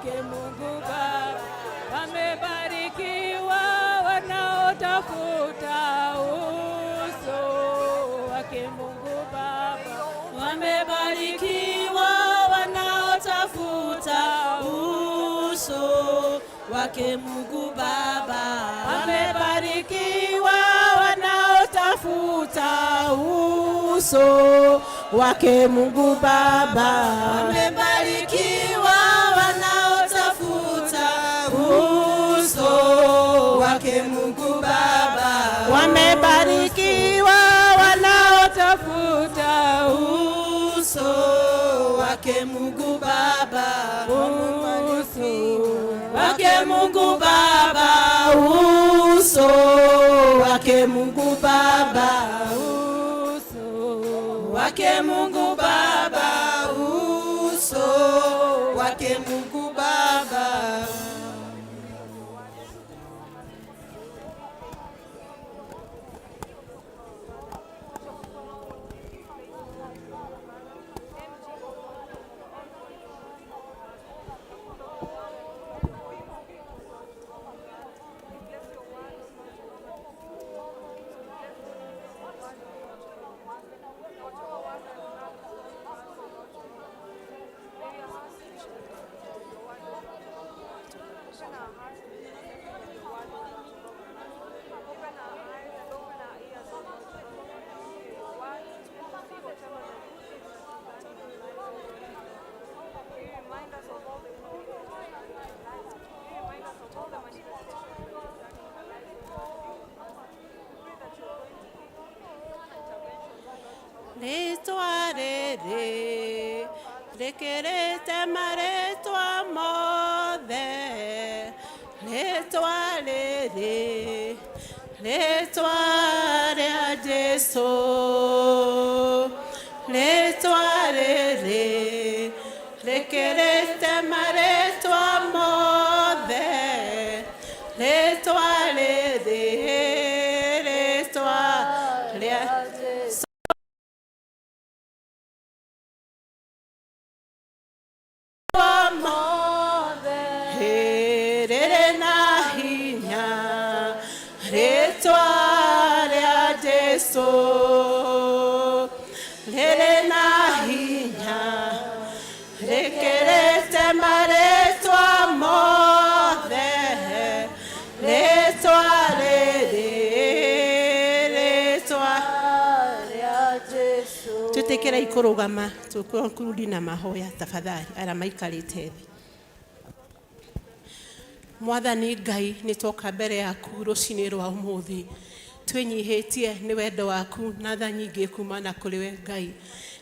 wake Mungu Baba. Wamebarikiwa wanaotafuta uso wake Mungu Baba. Wamebarikiwa wanaotafuta uso wake Mungu Baba. Wamebarikiwa wanaotafuta uso wake Mungu Baba. Wamebarikiwa wanaotafuta uso wake Mungu Baba. Wamebarikiwa wanaotafuta uso wake Mungu Baba. Uso wake Mungu Baba, uso wake Mungu Baba, uso wake Mungu Baba, uso wake Mungu Baba. Rĩtwa rĩrĩ rĩkĩrĩte marĩtwa mothe, rĩtwa rĩrĩ, rĩtwa rĩa Jesũ, rĩtwa rĩrĩ rĩkĩrĩte marĩtwa mothe, rĩtwa rĩrĩ, rĩtwa rĩa Jesũ. Rĩrĩ na hinya, rĩtwa rĩa Jesũ, rĩrĩ na hinya, rĩkĩrĩte marĩtwa mothe, rĩtwa rĩrĩ, rĩtwa Twĩtĩkĩre ikũrũgama tũkurudi na mahoya tafadhali, arĩa maikarĩte thĩ. Mwathani Ngai, nĩ twoka mbere yaku rũcinĩ rwa ũmũthĩ twĩnyihĩtie nĩ wendo waku na tha nyingĩ kuma na kũrĩ we Ngai.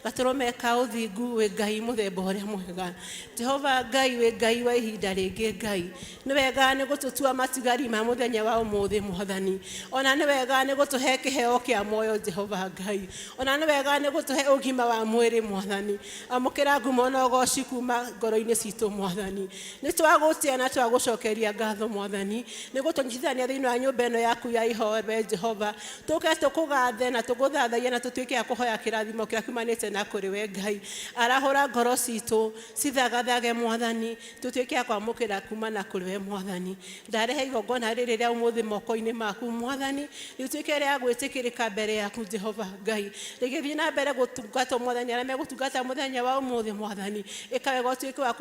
Gatũrũme ka ũthingu, wĩ Ngai mũthemba ũrĩa mwega. Jehova Ngai, wĩ Ngai wa ihinda rĩngĩ. Ngai, nĩ wega nĩ gũtũtua matigari ma mũthenya wa ũmũthĩ. Mwathani, ona nĩ wega nĩ gũtũhe kĩheo kĩa muoyo. Jehova Ngai, ona nĩ wega nĩ gũtũhe ũgima wa mwĩrĩ. Mwathani, amũkĩra ngumo na ũgoci kuma ngoro-inĩ citũ. Mwathani, nĩ twagũtĩa na twagũcokeria ngatho. Mwathani, nĩ gũtũnyitithania thĩinĩ wa nyũmba ĩno yaku ya ihoe. Jehova, tũke tũkũgathe na tũgũthathaiye na tũtuĩke a kũhoya kĩrathimo kĩrĩa kiumanĩte na kũrĩ we. Ngai, arahũra ngoro citũ cithagathage. Mwathani, tũtuĩke a kwamũkĩra kuma na kũrĩ we. Mwathani, ndarehe igongona rĩrĩ rĩa ũmũthĩ moko-inĩ maku. Mwathani, rĩtuĩke rĩa gwĩtĩkĩrĩka mbere yaku. Jehova Ngai, rĩgĩthiĩ na mbere gũtungatwo, Mwathani, arĩa megũtungata mũthenya wa ũmũthĩ, Mwathani, ĩka wega ũtuĩke wa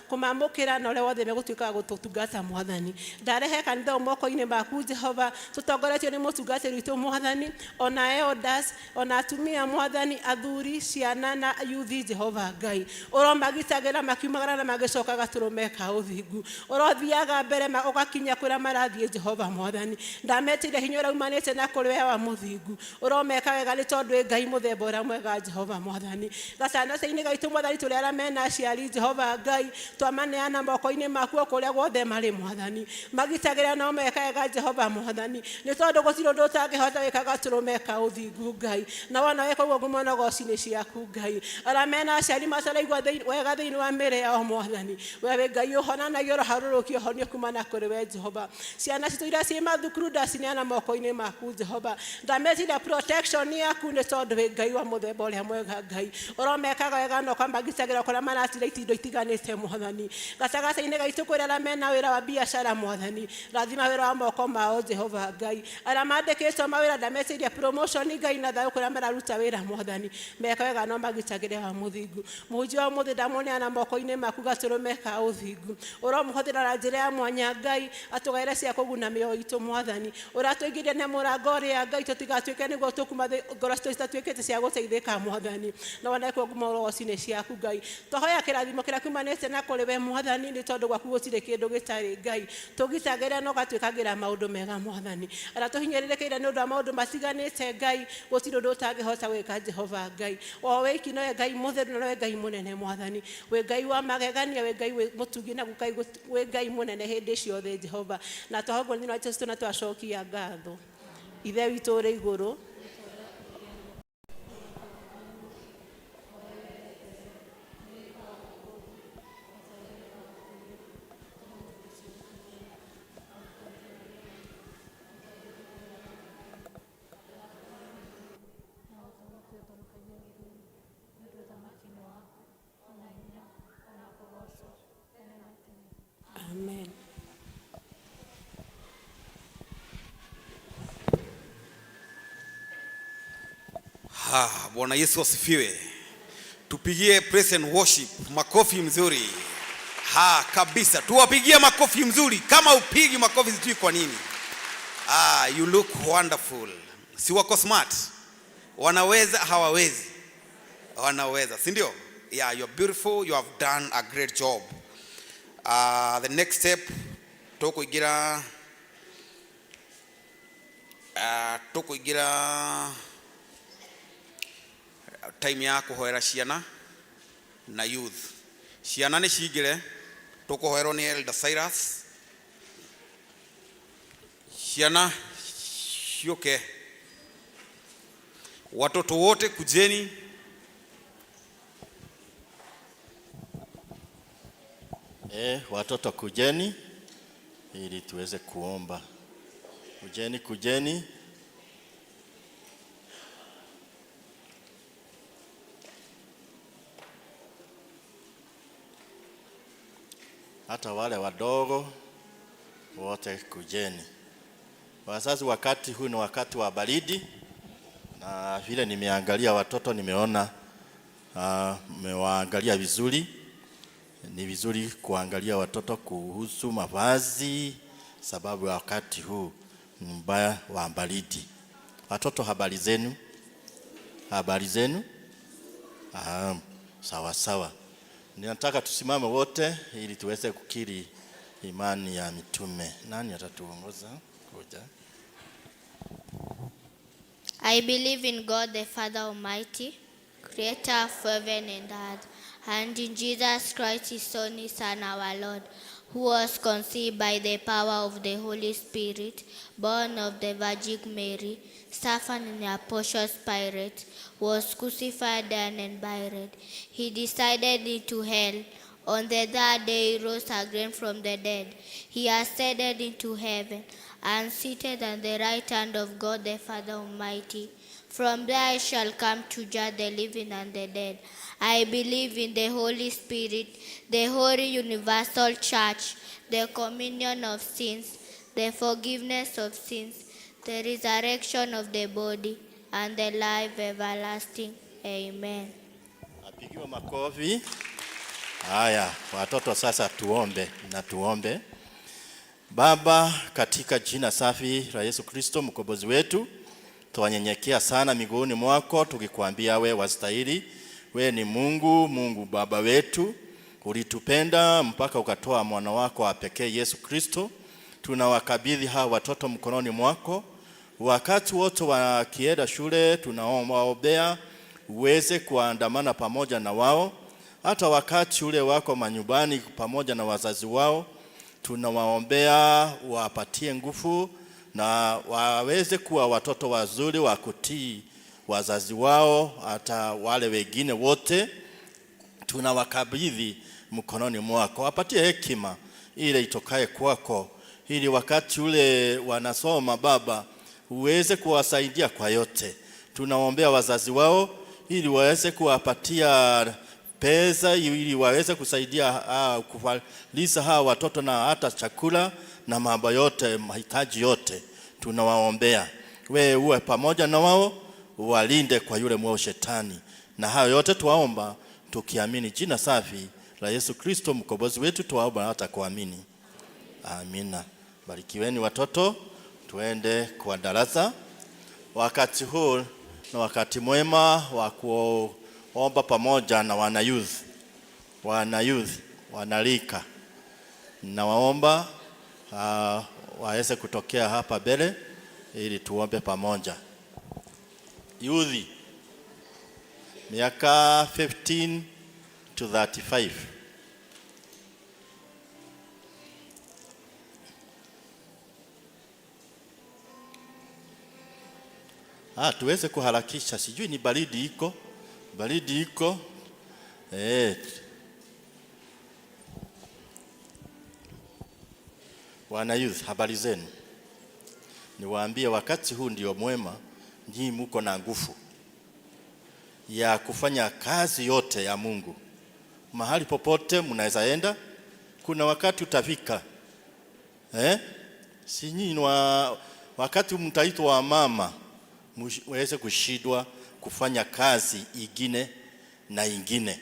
kũmamũkĩra na ũrĩa wothe megũtuĩka wa gũtũtungata. Mwathani, ndarehe kanitha ũyũ moko-inĩ maku. Jehova, tũtongoretio nĩ mũtungatĩri witũ, Mwathani, ona elders, ona atumia, Mwathani, athuri, ciana na yuthi. Jehova Ngai, ũromagitagĩra makiumagara na magĩcoka. Gatũrũme ka ũthingu, ũrothiaga mbere ũgakinya kũrĩa marathiĩ. Jehova Mwathani, ndametĩire hinya ũrĩa umanĩte na kũrĩ we wa mũthingu. Ũromeka wega nĩ tondũ wĩ Ngai mũthemba ũrĩa mwega. Jehova Mwathani, gatagatĩ-inĩ gaitũ, Mwathani, tũrĩ arĩa mena aciari, Jehova Ngai, twamaneana moko-inĩ maku o kũrĩa guothe marĩ. Mwathani, magitagĩra no meka wega. Jehova Mwathani, nĩ tondũ gũtirĩ ũndũ ũtangĩhota gwĩka. Gatũrũme ka ũthingu, Ngai, na wona weka ũguo, ngumo na ũgoci nĩ ciaku. ciaku Ngai. Arĩa mena aciari mataraigua wega thĩinĩ wa mĩĩrĩ yao Mwathani, we wĩ Ngai ũhonanagia, ũroharũrũkia ũhonio kumana kũrĩ we Jehova. Ciana citũ iria ciĩ mathukuru ndacineana moko-inĩ maku Jehova, ndametiria protection yaku nĩ tondũ wĩ Ngai wa mũthemba ũrĩa mwega Ngai. Ũromekaga wega na ũkamagitagĩra kũrĩa maratira itindo itiganĩte Mwathani. Gatagatĩ-inĩ gaitũ kwĩ arĩa mena wĩra wa biacara Mwathani, rathima wĩra wa moko mao Jehova Ngai. Arĩa mandĩkĩtwo mawĩra ndametiria promotion Ngai na thayũ kũrĩa mararuta wĩra Mwathani, meka wega no magitagĩre wa mũthingu. Mũhunjia wa ũmũthĩ ndamũneana moko-inĩ maku gatũrũme ka ũthingu, ũromũhũthĩra na njĩra ya mwanya Ngai, atũgaĩre cia kũguna mĩoyo itũ Mwathani. Ũratũingĩria na mũrango ũrĩa Ngai, tũtigatuĩke nĩguo tũkuma ngoro citũ citatuĩkĩte cia gũteithĩka Mwathani, na wonekwo ngumo ũrogoci-inĩ ciaku Ngai. Twahoya kĩrathimo kĩrĩa kiumanĩte na kũrĩ we Mwathani, nĩ tondũ gwaku gũtirĩ kĩndũ gĩtarĩ Ngai. Tũgitagĩra na ũgatwĩkagĩra maũndũ mega Mwathani. Arĩa tũhinyĩrĩrĩkĩire nĩ ũndũ wa maũndũ matiganĩte Ngai, gũtirĩ ũndũ ũtangĩhota gwĩka Jehova Ngai. O wiki nowe Ngai mũtheru na nowe Ngai mũnene Mwathani, wĩ Ngai wa magegania, wĩ Ngai wĩ mũtugi na Ngai wĩ Ngai mũnene hĩndĩ ciothe Jehova. Na twahongwo thĩinĩ wa Jesũ na twacokia ngatho. Ithe witũ ũrĩ igũrũ, amen. Ha, Bwana Yesu asifiwe. Tupigie praise and worship makofi mzuri. Ha, kabisa. Tuwapigie makofi mzuri. Kama upigi makofi sijui kwa nini. Ah, you look wonderful. Si wako smart? Wanaweza hawawezi? Wanaweza, si ndio? Yeah, you're beautiful. You have done a great job. The next step tukuingira time ya kuhoera ciana na youth. Ciana nĩ cingĩre, tũkũhoerwo nĩ Elder Cyrus. Ciana ciũke, watoto wote kujeni. Watoto kujeni ili tuweze kuomba. Kujeni, kujeni. Hata wale wadogo wote kujeni. Wazazi, wakati huu ni wakati wa baridi, na vile nimeangalia watoto nimeona mmewaangalia vizuri. Ni vizuri kuangalia watoto kuhusu mavazi, sababu wakati huu ni mbaya wa baridi. Watoto, habari zenu? Habari zenu? Sawa sawa. Ninataka tusimame wote ili tuweze kukiri imani ya mitume. Nani atatuongoza? Kuja. I believe in God the Father Almighty, creator of heaven and earth, and in Jesus Christ, his only Son, our Lord, who was conceived by the power of the Holy Spirit, born of the Virgin Mary, suffered in the Pontius Pilate, was crucified and buried. He descended into hell. On the third day he rose again from the dead. He ascended into heaven and seated at the right hand of God the Father Almighty. From there I shall come to judge the living and the dead. I believe in the Holy Spirit, the holy universal church, the communion of sins, the forgiveness of sins, the resurrection of the body, and the life everlasting. Amen. Apigiwe makofi. Haya, watoto sasa tuombe na tuombe. Baba, katika jina safi la Yesu Kristo mkombozi wetu, twanyenyekea sana miguuni mwako tukikwambia we wastahili. We ni Mungu, Mungu Baba wetu, ulitupenda mpaka ukatoa mwana wako wa pekee Yesu Kristo. Tunawakabidhi hawa watoto mkononi mwako, wakati wote wakienda shule, tunawaombea uweze kuandamana pamoja na wao, hata wakati ule wako manyumbani pamoja na wazazi wao, tunawaombea wapatie nguvu na waweze kuwa watoto wazuri wa kutii wazazi wao, hata wale wengine wote tunawakabidhi mkononi mwako. Wapatie hekima ile itokaye kwako, ili wakati ule wanasoma, Baba, uweze kuwasaidia kwa yote. Tunaombea wazazi wao ili waweze kuwapatia pesa ili waweze kusaidia kuvalisha hawa watoto na hata chakula na mambo yote, mahitaji yote. Tunawaombea wewe uwe pamoja na wao, walinde kwa yule mwovu shetani. Na hayo yote tuwaomba tukiamini jina safi la Yesu Kristo mkombozi wetu, tuwaomba hata kuamini. Amina. Barikiweni watoto, tuende kwa darasa. Wakati huu ni wakati mwema wa kuomba pamoja na wana youth, wana youth, wanarika. Nawaomba waweze kutokea hapa mbele ili tuombe pamoja. Youth miaka 15 to 35. Tuweze kuharakisha, sijui ni baridi iko, baridi iko. Wana youth, habari zenu? Niwaambie wakati huu ndio mwema, nyinyi muko na nguvu ya kufanya kazi yote ya Mungu. Mahali popote mnaweza enda, kuna wakati utafika. Si nyinyi wakati mtaitwa wa mama, muweze kushindwa kufanya kazi ingine na ingine.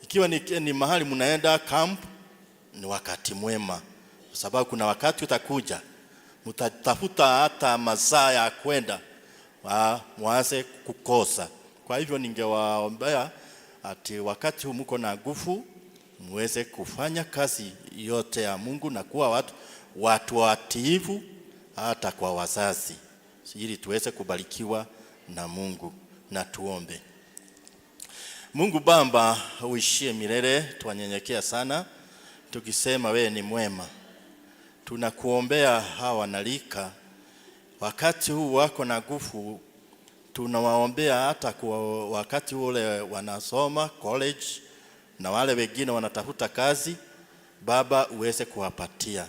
Ikiwa ni mahali mnaenda camp, ni wakati mwema, kwa sababu kuna wakati utakuja mtatafuta hata masaa ya kwenda mwanze kukosa. Kwa hivyo ningewaombea ati wakati huu mko na nguvu muweze kufanya kazi yote ya Mungu na kuwa watu watiifu hata kwa wazazi, ili tuweze kubarikiwa na Mungu. Na tuombe. Mungu Baba uishie milele, twanyenyekea sana tukisema wewe ni mwema. Tunakuombea hawa wanarika wakati huu wako na nguvu, tunawaombea hata kwa wakati ule wanasoma college na wale wengine wanatafuta kazi, Baba uweze kuwapatia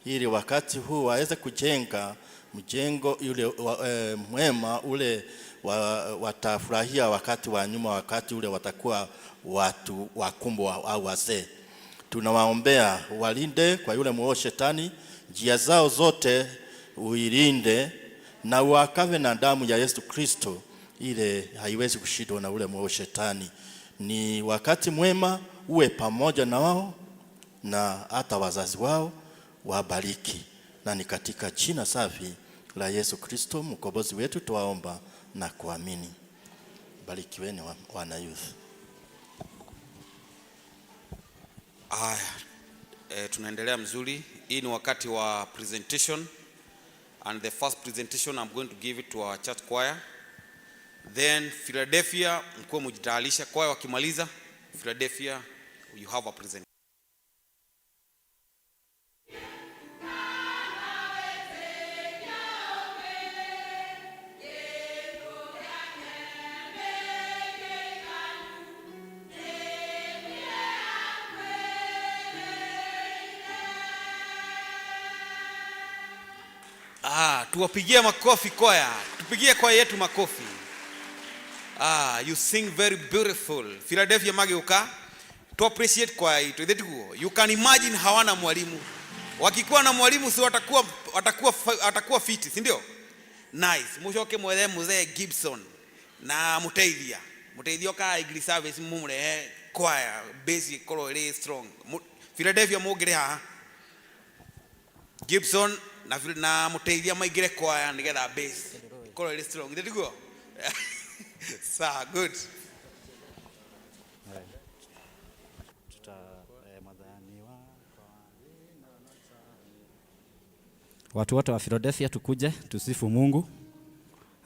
ili wakati huu waweze kujenga mjengo yule mwema ule watafurahia wakati wa nyuma, wakati ule watakuwa watu wakumbwa au wazee. Tunawaombea walinde kwa yule mwovu shetani, njia zao zote uilinde na uwakave na damu ya Yesu Kristo, ile haiwezi kushindwa na ule mwovu shetani. Ni wakati mwema, uwe pamoja na wao na hata wazazi wao, wabariki. Na ni katika jina safi la Yesu Kristo mkombozi wetu twaomba na kuamini. Barikiweni wana youth. Haya, tunaendelea mzuri. Hii ni wakati wa presentation, and the first presentation I'm going to give it to our church choir. Then Philadelphia, mkuwe mjitayarisha. Choir wakimaliza, Philadelphia, you have a presentation. Tuwapigie makofi kwaya. Tupigie kwaya yetu makofi. You sing very beautiful. Philadelphia mageuka. To appreciate kwaya yetu. You can imagine hawana mwalimu. Wakikuwa na mwalimu si watakuwa fiti, si ndio? Nice. Mushoke mwethe mzee Gibson na muteithia. Muteithia ka English service mumure kwaya basic ikorwo iri strong. Philadelphia mungire haha. Gibson na muteithia maingire kwaya nigetha base ikorwo iri strong. Ndio tiguo? Sawa, good. Watu wote wa Philadelphia tukuje tusifu Mungu,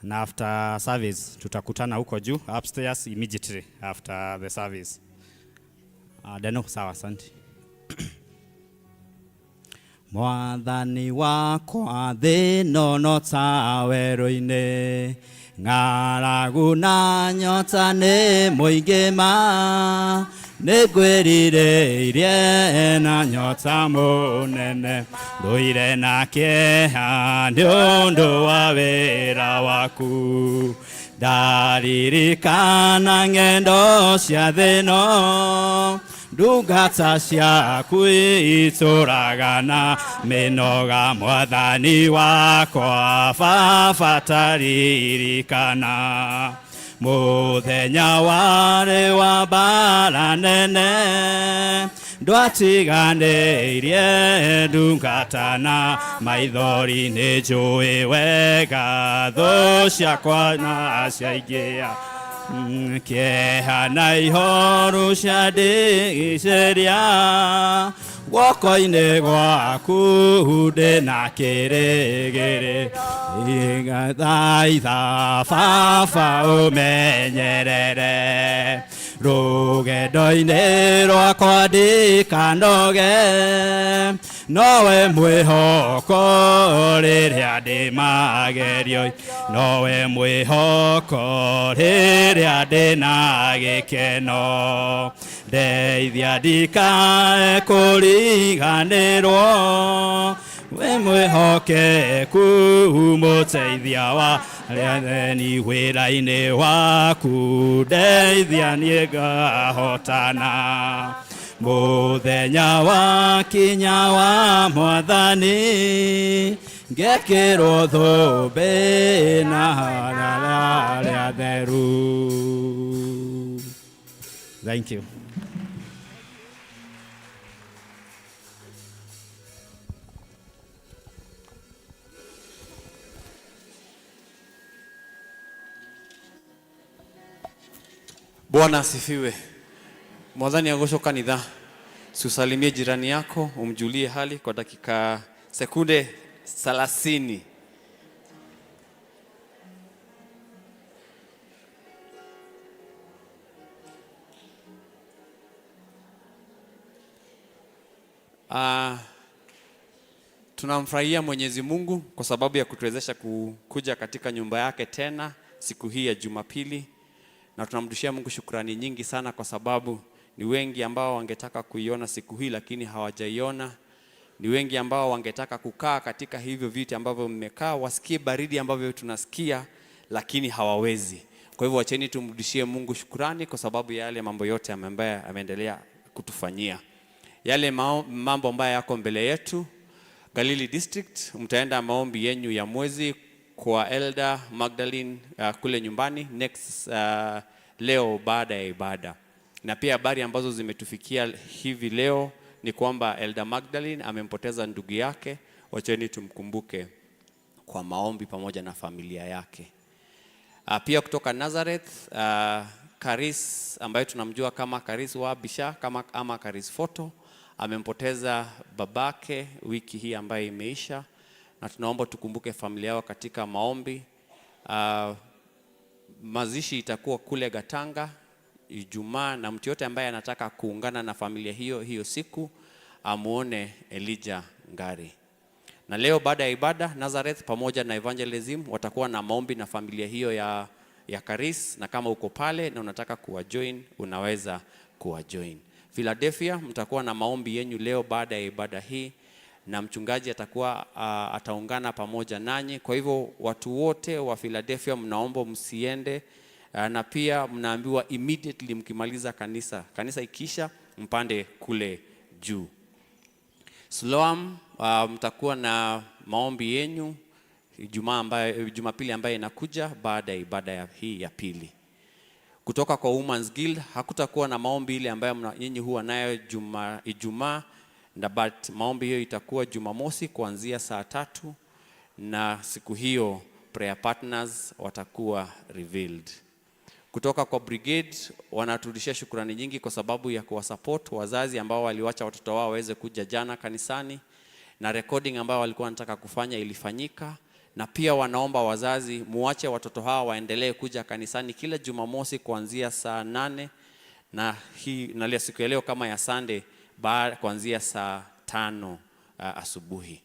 na after service tutakutana huko juu upstairs immediately after the service. Deno, sawa, asante. Mwathani wakwa thĩ no no ta werũ-inĩ, Ng'aragu na nyota nĩ mũingĩ ma, nĩ ngwĩrirĩirie na nyota mũnene, ndũire na kĩeha nĩ ũndũ wa wĩra waku. Ndaririkana ng'endo cia thĩno, ndungata ciaku itũraga na mĩnoga, mwathani wakwa baba taririkana. Mũthenya warĩ wa mbara nene, ndwatiganĩirie ndungata na maithori, nĩ njũĩ wega thũ ciakwa na ciaingĩa. Kĩeha na ihoru ciandigicĩria, guoko-inĩ gwaku ndĩ na kĩrĩgĩrĩ. Thaitha baba ũmenyerere rũgendo-inĩ rwakwa ndikanoge, nowe mwĩhoko rĩrĩa ndĩ magerio, nowe mwĩhoko rĩrĩa ndĩ na gĩkeno. Ndeithia ndikae kũriganĩrwo, wĩ mwĩhokeku mũteithia wa rĩatheni wĩra-inĩ waku, ndeithia niĩ ngahotana. Mũthenya wa kinya wa mwathani, ngekĩrwo thũmbĩ na harĩa theru. Thank you. Bwana asifiwe. Mwathani agocwo kanitha. Susalimie jirani yako, umjulie hali kwa dakika sekunde 30. Tunamfurahia Mwenyezi Mungu kwa sababu ya kutuwezesha kuja katika nyumba yake tena siku hii ya Jumapili, na tunamrudishia Mungu shukrani nyingi sana kwa sababu ni wengi ambao wangetaka kuiona siku hii lakini hawajaiona. Ni wengi ambao wangetaka kukaa katika hivyo viti ambavyo mmekaa, wasikie baridi ambavyo tunasikia, lakini hawawezi. Kwa hivyo wacheni tumrudishie Mungu shukrani kwa sababu ya yale mambo yote ambayo ameendelea kutufanyia. Yale mambo ambayo yako mbele yetu, Galili District, mtaenda maombi yenyu ya mwezi kwa Elder Magdalene kule nyumbani next leo baada ya ibada. Na pia habari ambazo zimetufikia hivi leo ni kwamba Elder Magdalene amempoteza ndugu yake. Wacheni tumkumbuke kwa maombi pamoja na familia yake. Pia kutoka Nazareth, Karis ambaye tunamjua kama Karis wa Bisha kama ama Karis Photo amempoteza babake wiki hii ambayo imeisha, na tunaomba tukumbuke familia yao katika maombi. Mazishi itakuwa kule Gatanga Ijumaa, na mtu yote ambaye anataka kuungana na familia hiyo hiyo siku amuone Elijah Ngari. Na leo baada ya ibada Nazareth pamoja na evangelism watakuwa na maombi na familia hiyo ya Karis, na kama uko pale na unataka kuwa join unaweza kuwa join. Philadelphia mtakuwa na maombi yenyu leo baada ya ibada hii, na mchungaji atakuwa ataungana pamoja nanyi. Kwa hivyo watu wote wa Philadelphia mnaomba msiende, na pia mnaambiwa immediately mkimaliza kanisa ikisha mpande kule juu. Siloam mtakuwa na maombi yenyu Jumapili ambayo inakuja baada ya ibada hii ya pili. Kutoka kwa Women's Guild hakutakuwa na maombi ile ambayo nyinyi huwa nayo Ijumaa, na but maombi hiyo itakuwa Jumamosi kuanzia saa 3, na siku hiyo prayer partners watakuwa revealed. Kutoka kwa brigade wanaturudishia shukrani nyingi kwa sababu ya kuwasupport wazazi ambao waliwacha watoto wao waweze kuja jana kanisani, na recording ambayo walikuwa wanataka kufanya ilifanyika. Na pia wanaomba wazazi muache watoto hawa waendelee kuja kanisani kila Jumamosi kuanzia saa 8, na hii na leo siku ya leo kama ya Sunday kuanzia saa 5 asubuhi.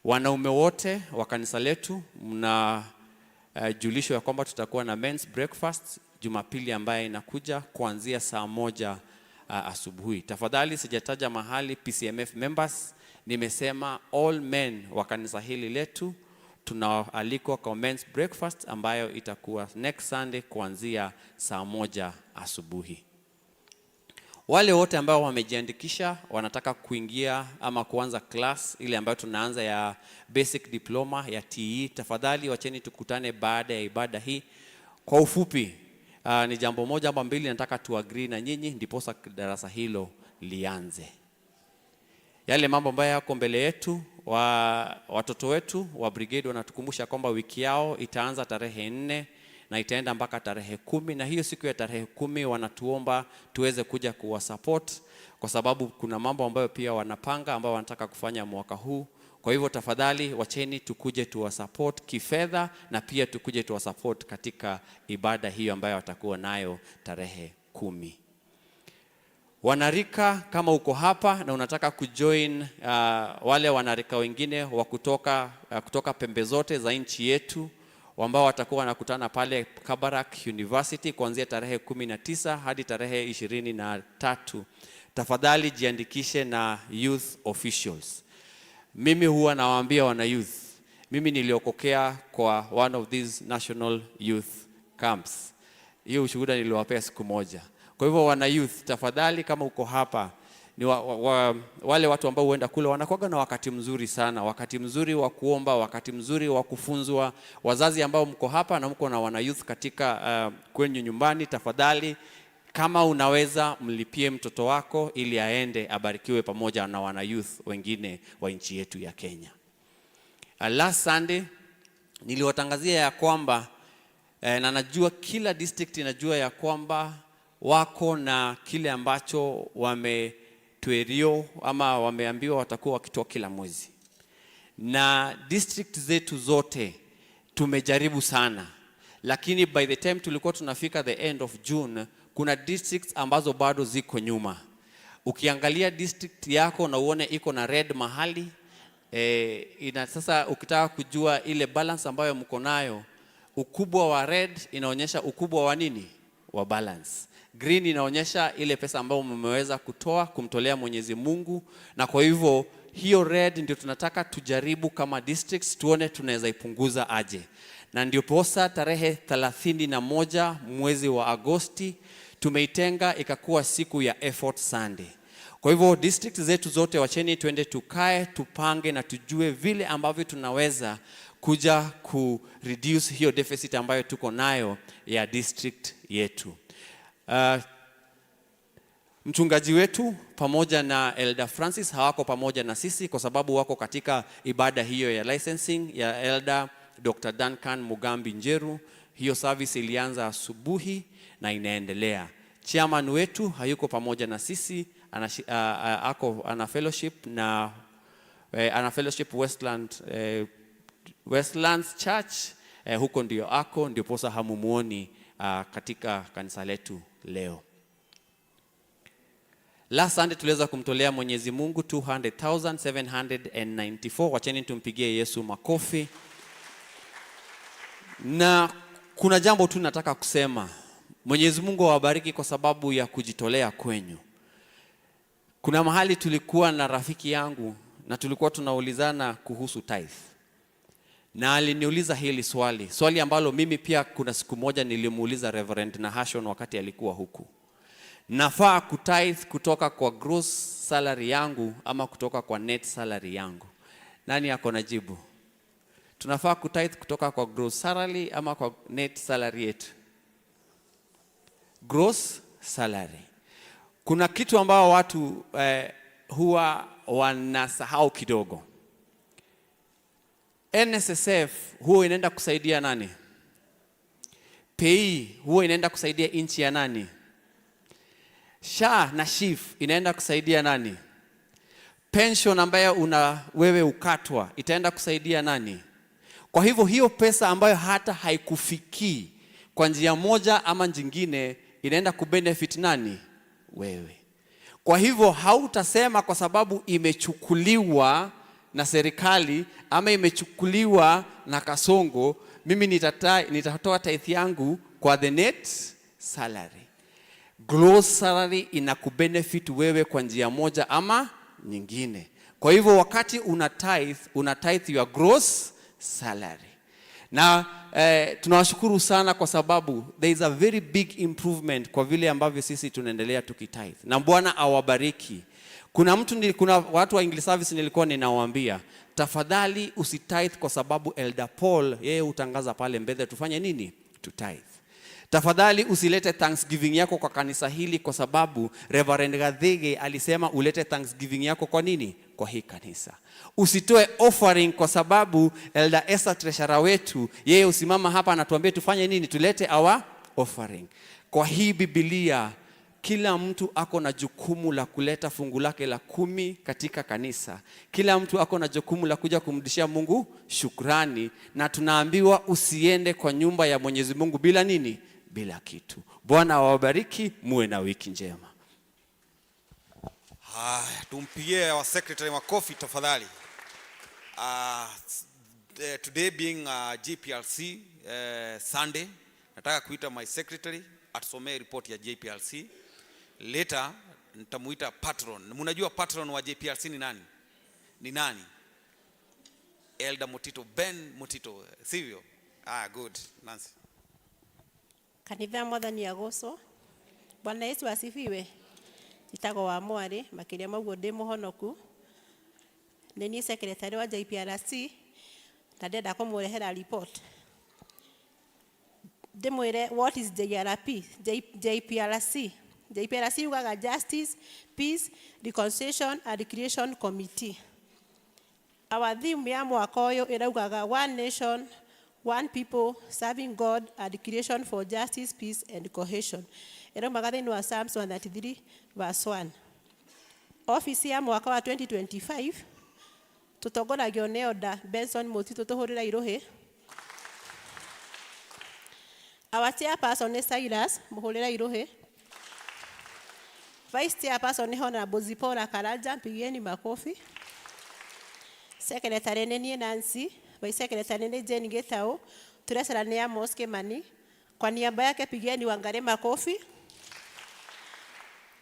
Wanaume wote wa kanisa letu Julisho ya kwamba tutakuwa na men's breakfast Jumapili ambaye inakuja kuanzia saa 1 asubuhi. Tafadhali, sijataja mahali PCMF members, nimesema all men wa kanisa hili letu tunaalikwa kwa men's breakfast ambayo itakuwa next Sunday kuanzia saa 1 asubuhi. Wale wote ambao wamejiandikisha wanataka kuingia ama kuanza class ile ambayo tunaanza ya basic diploma ya TE, tafadhali wacheni tukutane baada ya ibada hii. Kwa ufupi, ni jambo moja ama mbili nataka tuagree na nyinyi, ndiposa darasa hilo lianze. Yale mambo ambayo yako mbele yetu, watoto wetu wa brigade wanatukumbusha kwamba wiki yao itaanza tarehe 4 na itaenda mpaka tarehe 10, na hiyo siku ya tarehe 10 wanatuomba tuweze kuja kuwasupport kwa sababu kuna mambo ambayo pia wanapanga ambayo wanataka kufanya mwaka huu. Kwa hivyo tafadhali wacheni tukuje tuwasupport kifedha na pia tukuje tuwasupport katika ibada hiyo ambayo watakuwa nayo tarehe 10. Wanarika, kama uko hapa na unataka kujoin wale wanarika wengine wa kutoka pembe zote za nchi yetu ambao watakuwa wanakutana pale Kabarak University kuanzia tarehe 19 hadi tarehe 23, tafadhali jiandikishe na youth officials. Mimi huwa nawaambia wana youth, mimi niliokokea kwa one of these national youth camps. Hiyo ushuhuda niliwapea siku moja. Kwa hivyo wana youth, tafadhali kama uko hapa ni wale watu ambao huenda kule wanakuwaga na wakati mzuri sana, wakati mzuri wa kuomba, wakati mzuri wa kufunzwa. Wazazi ambao mko hapa na mko na wana youth katika kwenyu nyumbani, tafadhali kama unaweza mlipie mtoto wako ili aende abarikiwe pamoja na wana youth wengine wa nchi yetu ya Kenya. Last Sunday niliwatangazia ya kwamba na najua kila district inajua ya kwamba wako na kile ambacho wametuerio ama wameambiwa watakuwa wakitoa kila mwezi, na district zetu zote tumejaribu sana, lakini by the time tulikuwa tunafika the end of June, kuna districts ambazo bado ziko nyuma. Ukiangalia district yako na uone iko na red mahali sasa ukitaka kujua ile balance ambayo mko nayo, ukubwa wa red inaonyesha ukubwa wa nini? Wa balance. Green inaonyesha ile pesa ambayo mmeweza kutoa kumtolea Mwenyezi Mungu, na kwa hivyo hiyo red ndio tunataka tujaribu kama districts tuone tunaweza ipunguza aje, na ndio posa tarehe 31 mwezi wa Agosti tumeitenga ikakuwa siku ya Effort Sunday. Kwa hivyo district zetu zote, wacheni twende tukae, tupange na tujue vile ambavyo tunaweza kuja ku reduce hiyo deficit ambayo tuko nayo ya district yetu. Mchungaji wetu pamoja na Elder Francis hawako pamoja na sisi kwa sababu wako katika ibada hiyo ya licensing ya Elder Dr. Duncan Mugambi Njeru. Hiyo service ilianza asubuhi na inaendelea. Chairman wetu hayuko pamoja na sisi, ako ana fellowship na ana fellowship Westlands Church, huko ndio ako, ndio posa hamumuoni katika kanisa letu leo. Last Sunday tuliweza kumtolea Mwenyezi Mungu 200,794. Wacheni tumpigie Yesu makofi. Na kuna jambo tu nataka kusema. Mwenyezi Mungu awabariki kwa sababu ya kujitolea kwenyu. Kuna mahali tulikuwa na rafiki yangu na tulikuwa tunaulizana kuhusu tithe. Na aliniuliza hili swali, swali ambalo mimi pia kuna siku moja nilimuuliza Reverend Nahashon wakati alikuwa huku. Nafaa kutithe kutoka kwa gross salary yangu ama kutoka kwa net salary yangu? Nani ako na jibu? Tunafaa kutithe kutoka kwa gross salary ama kwa net salary yetu? Gross salary. Kuna kitu ambao watu huwa wanasahau kidogo. NSSF huwa inaenda kusaidia nani? PAYE huwa inaenda kusaidia nchi ya nani? SHA na SHIF inaenda kusaidia nani? Pension ambayo una wewe ukatwa itaenda kusaidia nani? Kwa hivyo hiyo pesa ambayo hata haikufikii kwa njia moja ama nyingine inaenda kubenefit nani? Wewe. Kwa hivyo hautasema kwa sababu imechukuliwa na serikali ama imechukuliwa na Kasongo Mimi nitatoa tithe yangu kwa the net salary. Gross salary inakubenefit wewe kwa njia moja ama nyingine. Kwa hivyo wakati una tithe, una tithe your gross salary. Na tunawashukuru sana kwa sababu there is a very big improvement kwa vile ambavyo sisi tunaendelea tukitithe. Na Bwana awabariki. Kuna watu wa English service nilikuwa ninawaambia, tafadhali usitithe kwa sababu Elder Paul yeye hutangaza pale mbele tufanye nini? Tutithe. Tafadhali usilete thanksgiving yako kwa kanisa hili kwa sababu Reverend Gathige alisema ulete thanksgiving yako kwa nini? Kwa hii kanisa. Usitoe offering kwa sababu Elder Esther treasurer wetu yeye usimama hapa anatuambia tufanye nini? Tulete our offering. Kwa hii Biblia kila mtu ako na jukumu la kuleta fungu lake la 10 katika kanisa. Kila mtu ako na jukumu la kuja kumrudishia Mungu shukrani, na tunaambiwa usiende kwa nyumba ya Mwenyezi Mungu bila nini? Bila kitu. Bwana awabariki, muwe na wiki njema. Haya, tumpigie our secretary makofi tafadhali. Today being JPRC Sunday, nataka kuita my secretary atusomee report ya JPRC. Later nitamuita patron. Mnajua patron wa JPRC ni nani? Ni nani? Elder Mutito, Ben Mutito, sivyo? Ah, good. Nancy. Kanitha mwathani agocwo. Bwana Yesu asifiwe. Njĩtagwo wa mwarĩ, makĩria ma ũguo ndĩ mũhonoku. Nĩ niĩ secretary wa JPRC na ndĩrenda kũmũrehera report. Ndĩmwĩre what is JRP, JPRC. JPRC yugaga Justice, Peace, Reconciliation and Creation Committee. Our theme ya mwaka ũyũ ĩraugaga one nation, one people, serving God and creation for justice, peace and cohesion. Ĩraumaga thĩinĩ wa Psalms 133 verse 1. Office ya mwaka wa 2025 tũtongoragio nĩ Elder Benson Mutito, tũhũrĩre irũhĩ. Our chairperson nĩ Cyrus, mũhũrĩre irũhĩ. Vice chairperson nĩ Honorable Zipporah Karanja, mpigieni makofi. Secretary nĩ niĩ Nancy, Vice Secretary nĩ Jane Gitau, Treasurer nĩ Amos Kimani. Kwa niaba yake pigieni Wangari makofi.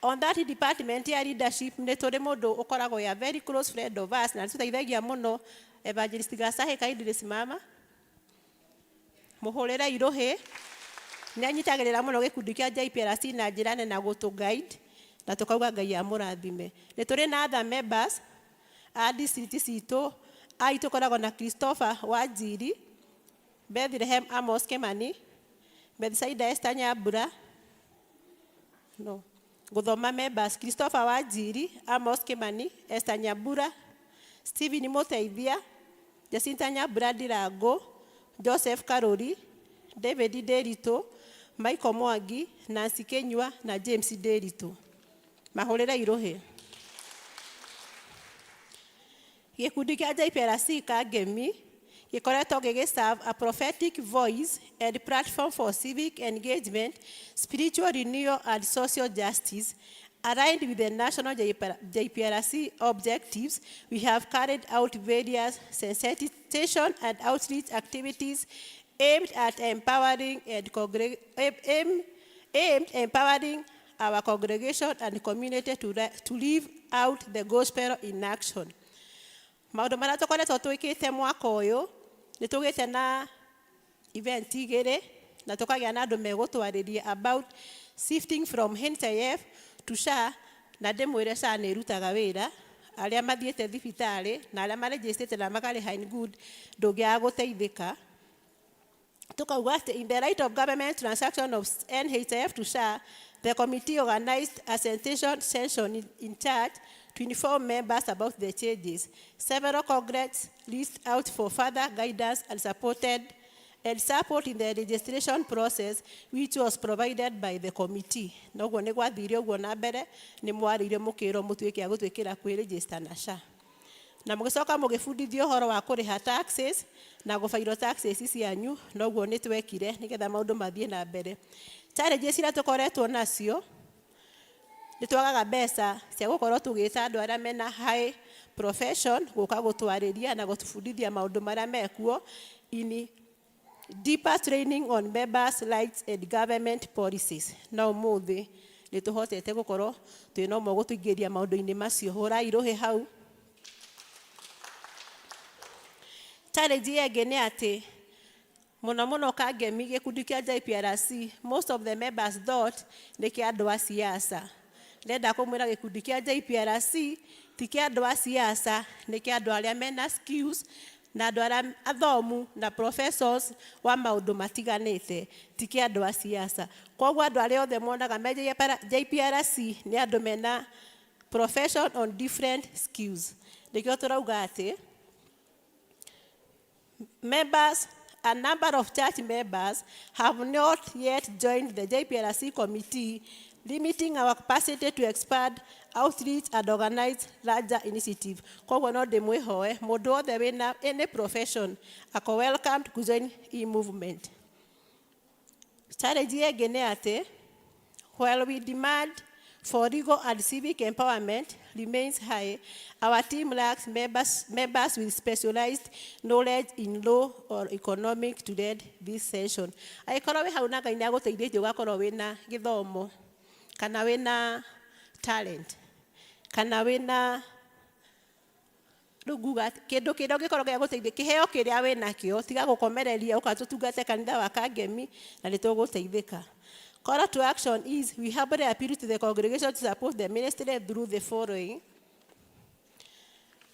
On that department ya leadership nĩ tũrĩ mũndũ ũkoragwo ya very close friend of us na nĩtũteithagia mũno, Evangelist Gacahi, kindly simama. Mũhũrĩre irũhĩ. Nĩ anyitagĩrĩra mũno gĩkundi kĩa JPRC na njĩra nene na gũtũ guide na tũkauga Ngai amũrathime. Nĩ tũrĩ na other members a district citũ, ai tũkoragwo na Christopher Wanjiri, Bethlehem Amos Kimani, Bethsaida Esther Nyambura, no gũthoma members Christopher Wanjiri, Amos Kimani, Esther Nyambura, Stephen Muteithia, Jacinta Nyambura Ndirango, Joseph Karuri, David Nderitu, Michael Mwangi, Nancy Kenyua na James Nderitu. Mahũrĩre irũhĩ. Gĩkundi kĩa JPRC Kangemi gĩkoretwo gĩgĩ a prophetic voice and platform for civic engagement, spiritual renewal and social justice. Aligned with the national JPRC objectives, we have carried out various sensitization and outreach activities aimed at empowering and aimed empowering our congregation and community to live out the gospel in action. Maũndũ marĩa tũkoretwo twĩkĩte mwaka ũyũ, nĩ tũgĩte na event igĩrĩ na tũkagĩa na andũ megũtwarĩria about shifting from NHIF to SHA, na ndĩmwĩre SHA nĩ ĩrutaga wĩra. Arĩa mathiĩte thibitarĩ na arĩa marejĩstĩte na makarĩha in good, ndũngĩaga gũteithĩka. Tukauga atĩ in the light of government transaction of NHIF to SHA, the committee organized a sensitization session in charge to inform members about the changes. Several congregates reached out for further guidance and supported and support in the registration process, which was provided by the committee. Noguo nĩ gwathire ũguo na mbere, nĩ mwarĩire mũkĩrwo mũtuĩke a gũtuĩkĩra kwĩregister na SHA. Na mũgĩcoka mũgĩbundithio ũhoro wa kũrĩha taxes na gũbairwo taxes cianyu, noguo nĩ twekire nĩgetha maũndũ mathiĩ na mbere. Challenges iria tũkoretwo nacio, nĩ twagaga mbeca cia gũkorwo tũgĩta andũ arĩa mena high profession gũka gũtwarĩria na gũtũbundithia maũndũ marĩa mekuo. Deeper training on members' rights and government policies. No ũmũthĩ nĩ tũhotete gũkorwo twĩna ũmwe gũtũingĩria maũndũ-inĩ macio. Hũrai rũhĩ hau. Challenge ĩngĩ nĩ atĩ mũno mũno Kangemi gĩkundi kĩa JPRC, most of the members thought nĩ kĩa andũ a siasa. Ndĩrenda kũmwĩra gĩkundi kĩa JPRC ti kĩa andũ a siasa, nĩ kĩa andũ arĩa mena skills na andũ arĩa athomu na professors wa maũndũ matiganĩte, ti kĩa andũ a siasa. Koguo andũ arĩa othe monaga me JPRC nĩ andũ mena profession on different skills. Nĩkĩo tũrauga atĩ members, a number of church members have not yet joined the JPRC committee, limiting our capacity to expand outreach and organize larger initiative. Koguo no ndĩmwĩhoe mũndũ wothe wĩna any profession ako welcome to join e-movement. Challenge ĩngĩ nĩ atĩ while we demand for legal and civic empowerment remains high, our team lacks members with specialized knowledge in law or economic to lead this session. Angĩkorwo wĩ hau na Ngai nĩ agũteithĩtie ũgakorwo wĩna gĩthomo, kana wĩna talent, kana wĩna rĩu nguga atĩ, kĩndũ kĩrĩa ũngĩkorwo gĩa gũteithia, kĩheo kĩrĩa wĩnakĩo, tiga gũkomereria, ũka tũtungate kanitha wa Kangemi na nĩ tũgũteithĩka. Call to action is we humbly appeal to the congregation to support the ministry through the following.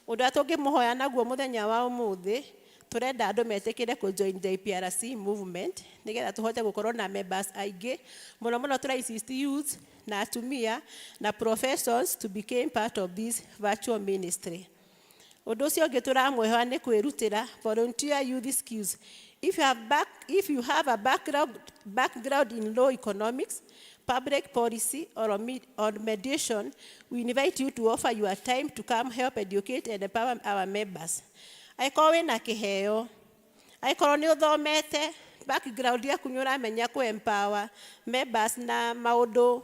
Ũndũ ũrĩa tũngĩmũhoya naguo mũthenya wa ũmũthĩ, tũrenda andũ metĩkĩre kũ join JPRC movement nĩgetha tũhote gũkorwo na members aingĩ. Mũno mũno tũra insist youth na atumia na professors to become part of this virtual ministry. Ũndũ ũcio ũngĩ tũramwĩhoya nĩ kwĩrutĩra volunteer youth skills. If you have a background in law, economics, public policy, or mediation, we invite you to offer your time to come help educate and empower our members. Angĩkorwo wĩna kĩheo, angĩkorwo nĩ ũthomete, background yaku nĩ ũramenya kũ empower members na maũndũ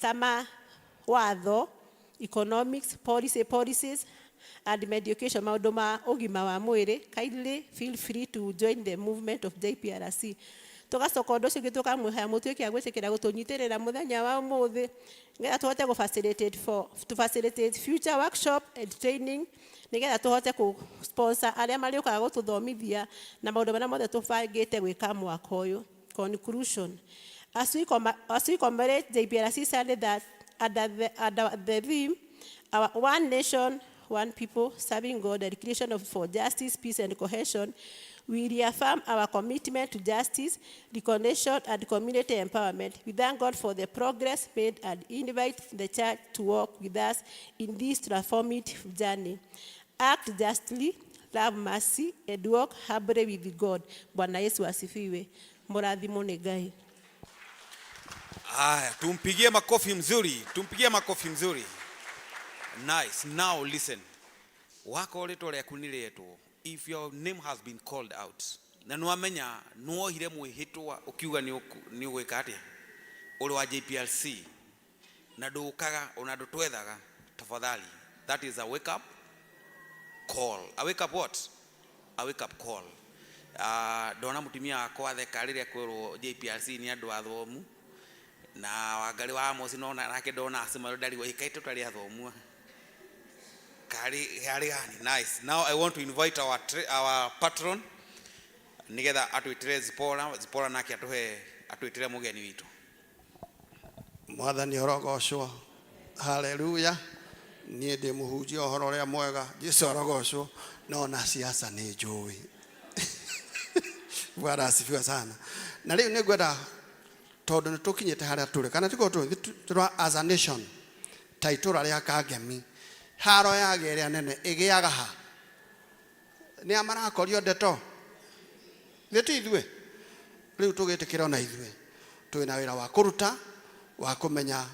ta ma watho, economics, policies, and education, maũndũ ma ũgima wa mwĩrĩ, kindly feel free to join the movement of JPRC. Tũgacoka ũndũ ũcio ũngĩ tũkamwĩhoya mũtuĩke a gwĩtĩkĩra gũtũnyitĩrĩra mũthenya wa ũmũthĩ nĩgetha tũhote gũ facilitate for, to facilitate future workshop and training, nĩgetha tũhote kũ sponsor arĩa marĩũkaga gũtũthomithia na maũndũ marĩa mothe tũbangĩte gwĩka mwaka ũyũ. Conclusion. As we commemorate JPRC Sunday that under the theme, our one nation, one people, serving God, and creation of for justice, peace, and cohesion, we reaffirm our commitment to justice, reconciliation, and community empowerment. We thank God for the progress made and invite the church to walk with us in this transformative journey. Act justly, love mercy, and walk humbly with God. Bwana Yesu asifiwe. Mũrathimwo nĩ Ngai. Haya, tumpigie makofi mzuri, tumpigie makofi mzuri. Nice. Now listen. Wako rĩtwa rĩaku nĩ rĩetwo. If your name has been called out, na nĩwamenya nĩwohire mwĩhĩtwa ũkiuga nĩ ũgwĩka atĩa ũrĩ wa JPRC na ndũkaga ona ndũtwethaga, tafadhali, that is a wake up call. A wake up what? A wake up call. Ndona mũtumia wakwa theka rĩrĩa kwĩrwo JPRC nĩ andũ athomu na Wangarĩ wa Amos, no nake ndona acema ndarigwo ĩkaĩ tũtarĩ athomu kari harĩ gani. Nice. Now I want to invite our patron nigetha atwĩtĩre Zipora. Zipora nake atũhe atwĩtĩre mũgeni witũ. Mwathani arogocwo. Haleluya. Niĩ ndĩ mũhunjia ũhoro ũrĩa mwega. Jesu arogocwo. No na siasa nĩ njũĩ. Bwana asifiwe sana. Na rĩu nĩ ngwenda tondũ nĩ tũkinyĩte harĩa tũrĩ, kana tiko tũrĩ tũra as a nation, ta itũra rĩa Kangemi, haro yaga ĩrĩa nene ĩgĩaga ha? Nĩ a marakorio ndeto nĩ ti ithuĩ. Rĩu tũgĩtĩkĩra ona ithuĩ twĩna wĩra wa kũruta wa kũmenya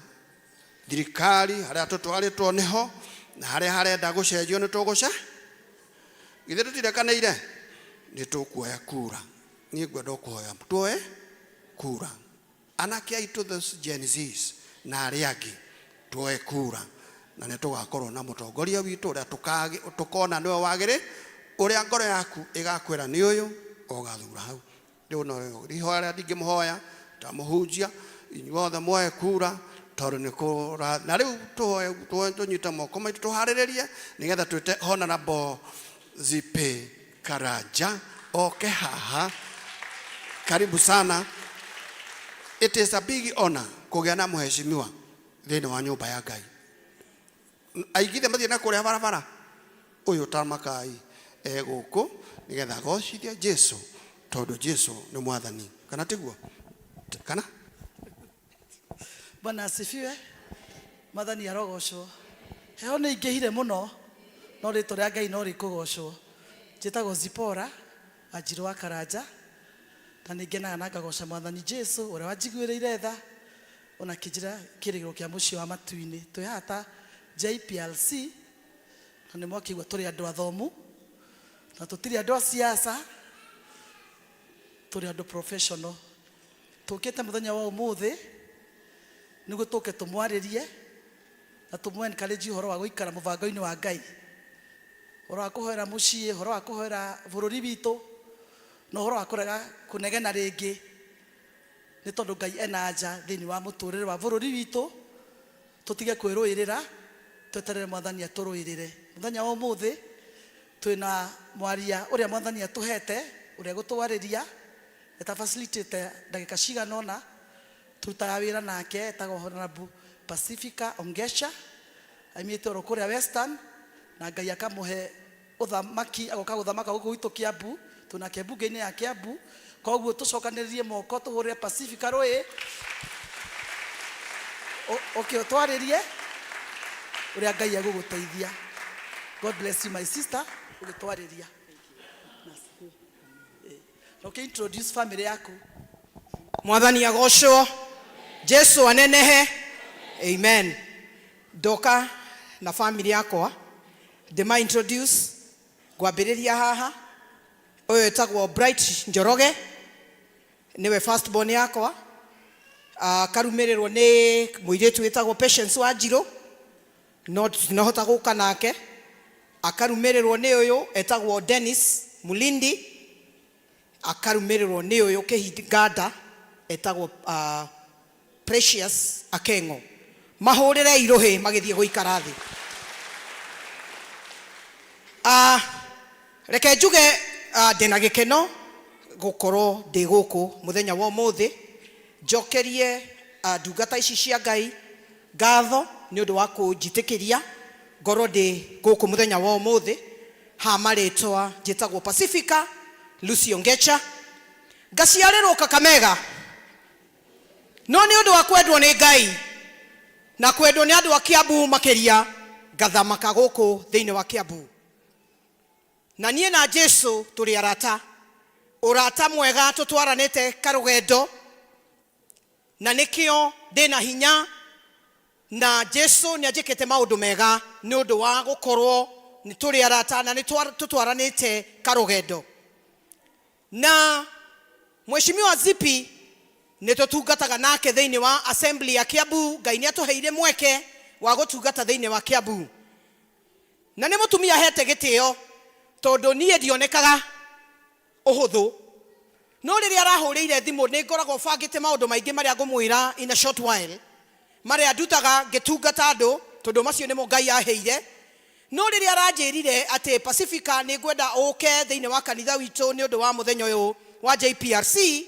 thirikari harĩa tũtwarĩtwo nĩho na harĩa harenda gũcenjio nĩ tũgũce. Githĩ tũtirekanĩire nĩ tũkuoya kura? Niĩ ngwenda kũhoya tuoe kura, anake aitũ, those Gen Zs na arĩa angĩ, tuoe kura na nĩ tũgakorwo na mũtongoria witũ ũrĩa tũkona nĩwe wagĩrĩ, ũrĩa ngoro yaku ĩgakwĩra nĩ ũyũ, ũgathura hau. Rĩu no ihoya rĩrĩa ndingĩmũhoya ta mũhunjia, inyuothe muoe kura tondũ nĩ kũra. Na rĩu tũhoe, tũhoe, tũnyite moko maitũ tũharĩrĩrie nĩgetha twĩte Honorable Zipe Karanja oke haha. Karibu sana. It is a big honor kũgĩa na mheshimiwa thĩinĩ wa nyũmba ya Ngai. Aingĩ mathiĩ na kũrĩa barabara ũyũ ta makai e gũkũ nĩgetha agocithie Jesu tondũ Jesu nĩ mwathani, kana tiguo? Kana Bwana asifiwe. Mwathani arogocwo. Heho nĩ ingĩhire mũno, no rĩtwa rĩa Ngai no rĩkũgocwo. Njĩtagwo Zipora Wanjirũ wa Karanja, na nĩ ngenaga na ngagoca Mwathani Jesu ũrĩa wanjiguĩrĩire tha ona akĩnjĩra kĩrĩgĩrĩro kĩa mũciĩ wa matu-inĩ. Twĩ haha ta JPRC, na nĩ mwakĩigua tũrĩ andũ athomu, na tũtirĩ andũ a siasa, tũrĩ andũ professional. Tũkĩte mũthenya wa ũmũthĩ nĩguo tũke tũmwarĩrie na tũmũ encourage ũhoro wa gũikara mũbango-inĩ wa Ngai, ũhoro wa kũhoera mũciĩ, ũhoro wa kũhoera bũrũri witũ, na ũhoro wa kũrega kũnegena rĩngĩ, nĩ tondũ Ngai ena anja thĩinĩ wa mũtũrĩre wa bũrũri witũ. Tũtige kwĩrũĩrĩra, tweterere Mwathani atũrũĩrĩre. Mũthenya wa ũmũthĩ twĩna mwaria ũrĩa Mwathani atũhete, ũrĩa gũtwarĩria eta facilitator ndagĩka cigana ũna, tũrutaga wĩra nake, etagwo Honorable Pacifica Ongesha, aimĩte oro kũrĩa Western, na Ngai akamũhe ũthamaki, agoka gũthamaka gũkũ gwitũ Kiambu. Twĩnake mbunge-inĩ ya Kiambu. Koguo tũcokanĩrĩrie moko tũhũrĩre Pacifica rũĩ ũke ũtwarĩrie ũrĩa Ngai egũgũteithia. God bless you my sister, ũgĩtwarĩria. Na ũkĩ introduce family yaku. Mwathani agocwo, Jesu anenehe. Amen. Ndoka na family yakwa ndĩma introduce. Ngwambĩrĩria haha, ũyũ ĩtagwo Bright Njoroge, nĩwe first born yakwa, akarumĩrĩrwo nĩ mũirĩtu wĩtagwo Patience Wanjirũ, no tinahota gũka nake, akarumĩrĩrwo nĩ ũyũ etagwo Dennis Mulindi, akarumĩrĩrwo nĩ ũyũ Kĩhinganda etagwo Precious Akengo. Mahũrĩre irũhĩ magĩthiĩ gũikara thĩ. Reke njuge ndĩna gĩkeno gũkorwo ndĩ gũkũ mũthenya wa ũmũthĩ, njokerie ndungata ici cia Ngai ngatho nĩ ũndũ wa kũnjĩtĩkĩria ngorwo ndĩ gũkũ mũthenya wa ũmũthĩ. Ha marĩtwa njĩtagwo Pacifica Lucy Ongecha, ngaciarĩrwo Kakamega, no nĩ ũndũ wa kwendwo nĩ Ngai na kwendwo nĩ andũ a Kiambu makĩria, ngathamaka gũkũ thĩinĩ wa Kiambu. Na niĩ na Jesu tũrĩ arata, ũrata mwega tũtwaranĩte karũgendo, na nĩkĩo ndĩna hinya, na Jesu nĩ anjĩkĩte maũndũ mega nĩ ũndũ wa gũkorwo nĩ tũrĩ arata na nĩ tũtwaranĩte karũgendo. Na Mheshimiwa Zipi nĩ tũtungataga nake thĩinĩ wa assembly ya Kiambu. Ngai nĩ atũheire mweke wa gũtungata thĩinĩ wa Kiambu, na nĩ mũtumia hete gĩtĩo tondũ niĩ ndionekaga ũhũthũ, no rĩrĩa arahũrĩire thimũ nĩ ngoragwo bangĩte maũndũ maingĩ marĩa ngũmwĩra in a short while, marĩa ndutaga ngĩtungata andũ, tondũ macio nĩmo Ngai aheire. No rĩrĩa aranjĩrire atĩ Pacifica nĩ ngwenda ũke thĩinĩ wa kanitha witũ nĩ ũndũ wa mũthenya ũyũ wa JPRC,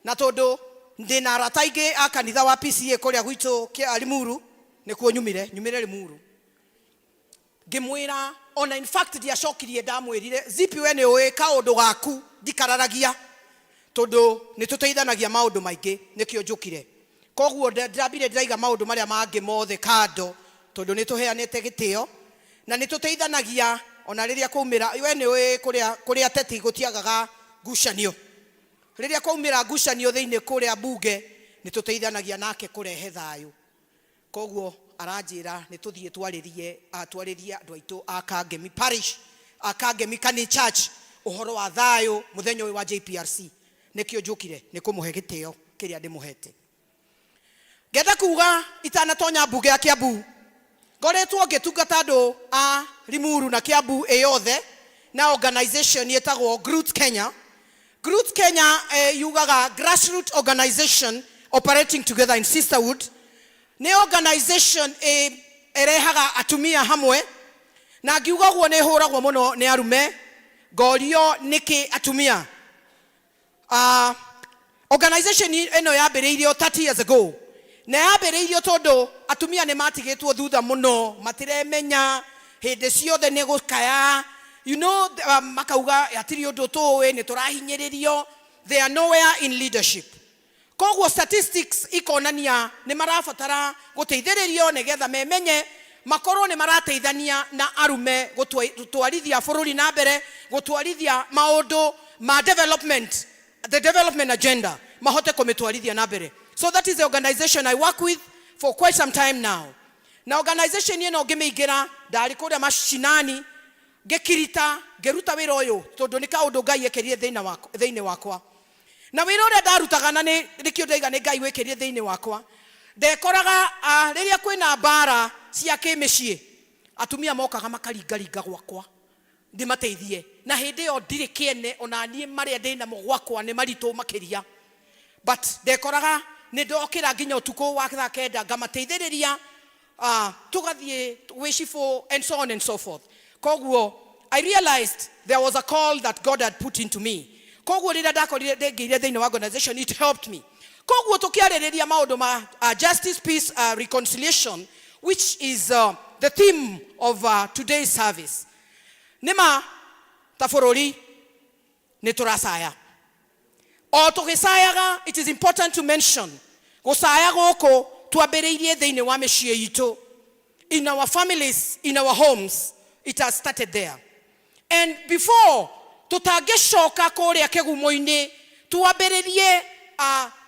na tondũ ndĩna arata aingĩ a kanitha wa PCA kũrĩa gwitũ kĩa Limuru, nĩkuo nyumire, nyumire Limuru, ngĩmwĩra ona in fact ndiacokirie, ndamwĩrire Zipi, we nĩ ũĩ kaũndũ gaku ndikararagia, tondũ nĩ tũteithanagia maũndũ maingĩ, nĩkĩo njũkire. Koguo ndĩrambire ndĩraiga maũndũ marĩa mangĩ mothe kando, tondũ nĩ tũheanĩte gĩtĩo na nĩ tũteithanagia ona rĩrĩa kwaumĩra. We nĩ ũĩ kũrĩa kũrĩa ateti gũtiagaga ngucanio. Rĩrĩa kwaumĩra ngucanio thĩinĩ kũrĩa mbunge, nĩ tũteithanagia nake kũrehe thayũ. Koguo aranjĩra nĩ tũthiĩ twarĩrie twarĩrie andũ aitũ a Kangemi Parish, a Kangemi Kani Church, ũhoro wa thayũ mũthenya ũyũ wa JPRC. Nĩkĩo njũkire nĩ kũmũhe gĩtĩo kĩrĩa ndĩmũhete. Ngenda kuga itanatonya mbunge ya Kiambu, ngoretwo ngĩtungata andũ a Limuru na Kiambu ĩ yothe na organization ĩtagwo Groot Kenya. Groots Kenya yugaga grassroot organization operating together in sisterhood. Nĩ organization ĩrehaga atumia hamwe, na ngiuga ũguo nĩ hũragwo mũno nĩ arume, ngorio nĩkĩ atumia. Organization ĩno yambĩrĩirio 30 years ago, na yambĩrĩirio tondũ atumia nĩ matigĩtwo thutha mũno, matiremenya, hĩndĩ ciothe nĩ gũkaya, makauga hatirĩ ũndũ tũĩ, nĩ tũrahinyĩrĩrio, they are nowhere in leadership. Koguo statistics ikonania nĩ marabatara gũteithĩrĩrio nĩgetha memenye, makorwo nĩ marateithania na arume gũtwarithia bũrũri na mbere, gũtwarithia maũndũ ma development, the development agenda, mahote kũmĩtwarithia na mbere. So that is the organization I work with for quite some time now. Na organization ĩno ngĩmĩingĩra, ndarĩ kũrĩa mashinani ngĩkirita, ngĩruta wĩra ũyũ tondũ nĩ kaũndũ Ngai ekĩrire thĩinĩ wakwa. Na wĩra ũrĩa ndarutaga, na nĩkĩo ndaiga nĩ Ngai wĩkĩrire thĩinĩ wakwa, ndekoraga rĩrĩa kwĩna mbara cia kĩmĩciĩ, atumia mokaga makaringaringa gwakwa ndĩmateithie, na hĩndĩ ĩyo ndirĩ kĩene, ona niĩ marĩa ndĩnamo gwakwa nĩ maritũ makĩria, but ndekoraga nĩ ndokĩra nginya ũtukũ wa thaa 9 ngamateithĩrĩria, tũgathiĩ gwĩ cibũ and so on and so forth. Koguo I realized there was a call that God had put into me. Koguo rĩrĩa ndakorire ndĩngĩire thĩinĩ wa organization, it helped me. Koguo tũkĩarĩrĩria maũndũ ma justice, peace, reconciliation, which is the theme of today's service. Nĩma ta bũrũri nĩ tũracaya. O tũgĩcayaga, it is important to mention gũcaya gũkũ twambĩrĩirie thĩinĩ wa mĩciĩ itũ, in our families, in our homes. It has started there, and before tũtangĩcoka kũrĩa kĩgumo-inĩ twambĩrĩrie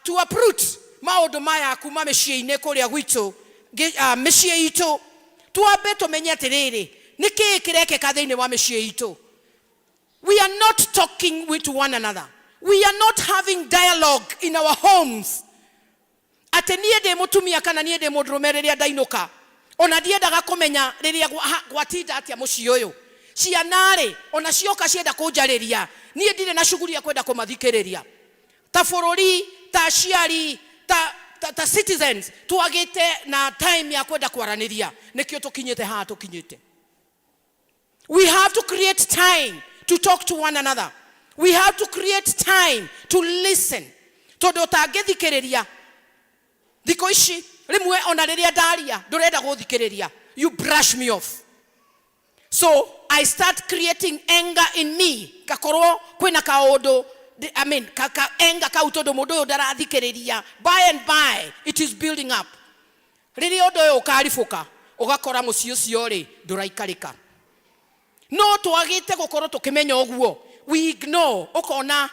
to uproot maũndũ maya kuma mĩciĩ-inĩ kũrĩa gwitũ, mĩciĩ itũ, twambe tũmenye atĩrĩrĩ, nĩ kĩĩ kĩrekĩka thĩinĩ wa mĩciĩ itũ. We are not talking with one another. We are not having dialogue in our homes. Atĩ niĩ ndĩ mũtumia kana niĩ ndĩ mũndũrũme, rĩrĩa ndainũka, ona ndiendaga kũmenya rĩrĩa gwatinda atĩa mũciĩ ũyũ. Ciana rĩ, ona cioka cienda kũnjarĩria, niĩ ndirĩ na shughuli ya kwenda kũmathikĩrĩria. Ta bũrũri, ta aciari, ta citizens, twagĩte na time ya kwenda kwaranĩria, nĩkĩo tũkinyĩte haha tũkinyĩte. We have to create time to talk to one another. We have to create time to listen. Tondũ ũtangĩthikĩrĩria thikũ ici, rĩmwe ona rĩrĩa ndaria ndũrenda gũthikĩrĩria, you brush me off. So I start creating anger in me, ngakorwo kwĩna kaũndũ, I mean, ka anger kau, tondũ mũndũ ũyũ ndarathikĩrĩria. By and by it is building up. Rĩrĩa ũndũ ũyũ ũkaribũka, ũgakora mũciĩ ũcio rĩ ndũraikarĩka. No twagĩte gũkorwo tũkĩmenya ũguo, we ignore, ũkona,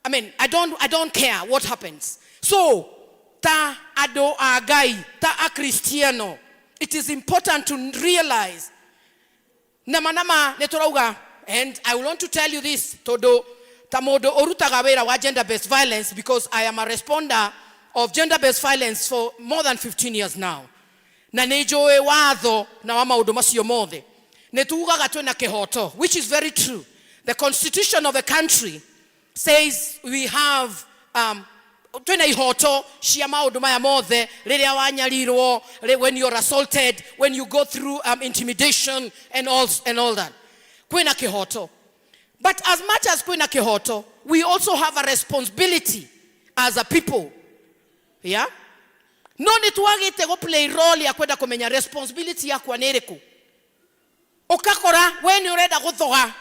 I mean, I don't care what happens. So ta andũ a Ngai, ta akristiano, it is important to realize nama nama nĩ tũrauga. And I want to tell you this, tondũ ta mũndũ ũrutaga wĩra wa gender based violence, because I am a responder of gender based violence for more than 15 years now, na nĩ njũĩ watho na wa maũndũ macio mothe, nĩ tugaga twĩna kĩhoto, which is very true. The constitution of the country says we have twĩna ihoto cia maũndũ maya mothe, rĩrĩa wanyarirwo, when you're assaulted, when you go through intimidation and all that, kwĩna kĩhoto. But as much as kwĩna kĩhoto, we also have a responsibility as a people, yeah? No nĩ twagĩte gũ play role ya kwenda kũmenya responsibility yakwa nĩ ĩrĩkũ. Ũgakora we nĩ ũrenda gũthoga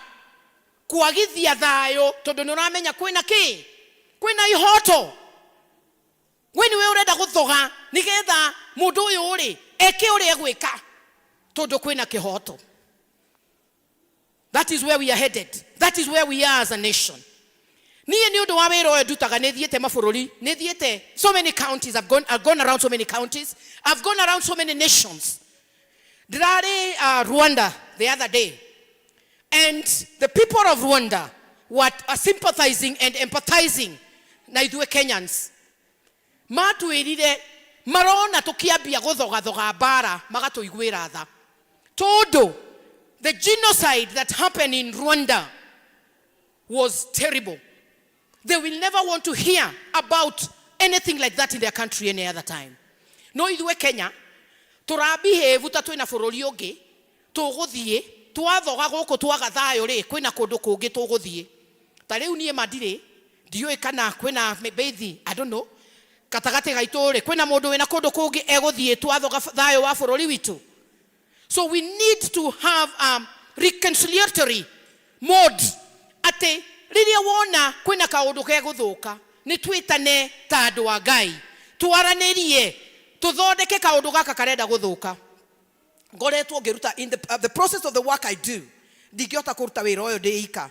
kwagithia thayũ, tondũ nĩ ũramenya kwĩna kĩ, kwĩna ihoto. We nĩwe ũrenda gũthoga nĩgetha mũndũ ũyũ rĩ eke ũrĩa egwĩka, tondũ kwĩna kĩhoto. That is where we are headed. That is where we are as a nation. Niĩ nĩ ũndũ wa wĩra ũyũ ndutaga, nĩ thiĩte mabũrũri, nĩ thiĩte so many counties. I've gone around so many counties, I've gone around so many nations. Ndĩrarĩ Rwanda the other day, and the people of Rwanda were sympathizing and empathizing na ithuĩ Kenyans. Matwĩrire marona tũkĩambia gũthogathoga mbara, magatũiguĩra tha, tondũ the genocide that happened in Rwanda was terrible. They will never want to hear about anything like that in their country any other time. No ithuĩ Kenya tũrabehave ta twĩna bũrũri ũngĩ tũgũthiĩ twathoga gũkũ twaga thayũ rĩ kwĩna kũndũ kũngĩ tũgũthiĩ. Ta rĩu niĩ ma ndirĩ ndiũĩ kana kwĩna maybe, I don't know, gatagatĩ gaitũ rĩ kwĩna mũndũ wĩna kũndũ kũngĩ egũthiĩ twathoga thayũ wa bũrũri witũ. So we need to have a reconciliatory mode atĩ rĩrĩa wona kwĩna kaũndũ gegũthũka nĩ twĩtane ta andũ a Ngai twaranĩrie tũthondeke kaũndũ gaka karenda gũthũka. Ngoretwo ngĩruta in the process of the work I do, ndingĩhota kũruta wĩra ũyũ ndĩ ika.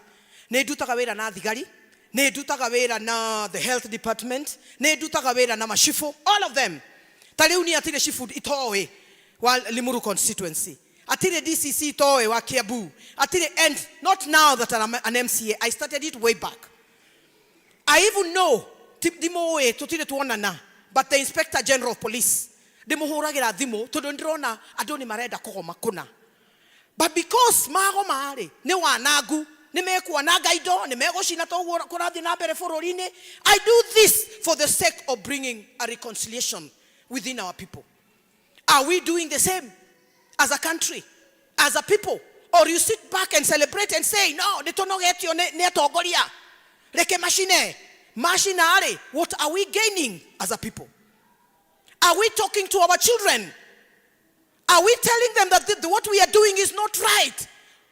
Nĩ ndutaga wĩra na thigari, nĩ ndutaga wĩra na the health department, nĩ ndutaga wĩra na macibu, all of them. Ta rĩu niĩ atirĩ cibu itoĩ wa Limuru constituency, atirĩ DCC itoĩ wa Kiambu, atirĩ. And not now that I'm an MCA, I started it way back. I even know, ndimũĩ, tũtirĩ tuonana, but the Inspector General of Police ndĩmũhũragĩra thimũ tondũ ndĩrona andũ nĩ marenda kũgoma kũna. But because magoma rĩ nĩ wanangu, nĩ mekwananga indo, nĩ megũcina toguo kũrathiĩ na mbere bũrũri-inĩ. I do this for the sake of bringing a reconciliation within our people. Are we doing the same as a country, as a people? Or you sit back and celebrate and say, no, nĩ tũnogetio nĩ atongoria, reke macine macina rĩ, what are we gaining as a people? Are we talking to our children? Are we telling them that what we are doing is not right?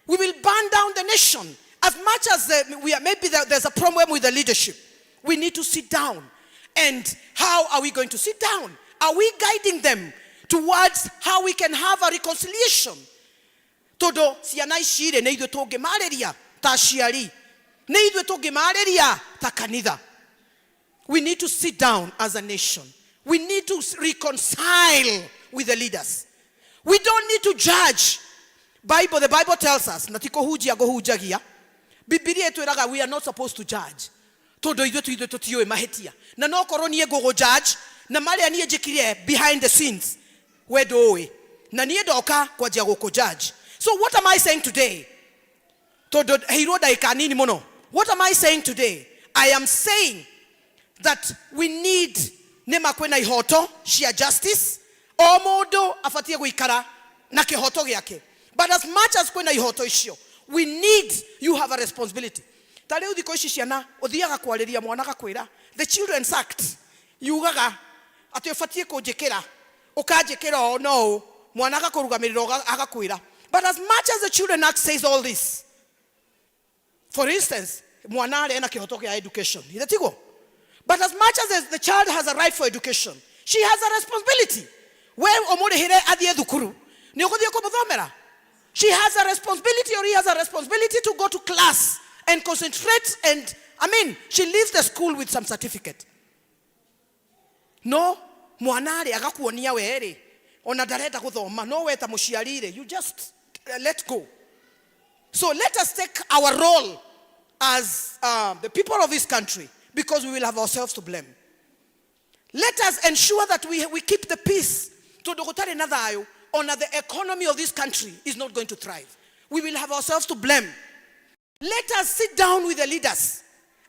We will burn down the nation. As much as we are, maybe there's a problem with the leadership, we need to sit down. And how are we going to sit down? Are we guiding them towards how we can have a reconciliation? Tondũ ciana ici rĩ, nĩ ithuĩ tũngĩmarĩria ta aciari, nĩ ithuĩ tũngĩmarĩria ta kanitha. We need to sit down as a nation. We need to reconcile with the leaders. We don't need to judge. The Bible tells us, na ti kũhunjia ngũhunjagia, Bibilia ĩtwĩraga we are not supposed to judge. Tondũ ithuĩ tũtiũĩ mahĩtia. Na no korwo niĩ ngũgũ judge, na marĩa niĩ njĩkire behind the scenes, we ndũĩ. Na niĩ ndoka kwanjia gũkũ judge. So what am I saying today? Tondũ heirwo ndagĩka nini mũno. What am I saying today? I am saying that we need nĩma kwĩna ihoto cia justice, o mũndũ abatie gũikara na kĩhoto gĩake. But as much as kwĩna ihoto icio, we need, you have a responsibility. Ta rĩu thikũ ici ciana ũthiaga kwarĩria mwana gakwĩra the Children's Act yugaga atĩ ũbatiĩ kũnjĩkĩra ũkanjĩkĩra ũũ no ũũ, mwana agakũrũgamĩrĩra agakwĩra. But as much as the Children Act says all this, for instance, mwana arĩ ena kĩhoto kĩa education, ithe tiguo? But as much as the child has a right for education, she has a responsibility. We ũmũrĩhĩre athiĩ thukuru, nĩ ũgũthiĩ kũmũthomera. She has a responsibility or he has a responsibility to go to class and concentrate, and I mean, she leaves the school with some certificate. No mwana rĩ agakuonia we rĩ ona ndarenda gũthoma, no we ta mũciari rĩ, you just let go. So let us take our role as the people of this country, because we will have ourselves to blame. Let us ensure that we keep the peace. Tondũ gũtarĩ na thayũ, ona the economy of this country is not going to thrive. We will have ourselves to blame. Let us sit down with the leaders,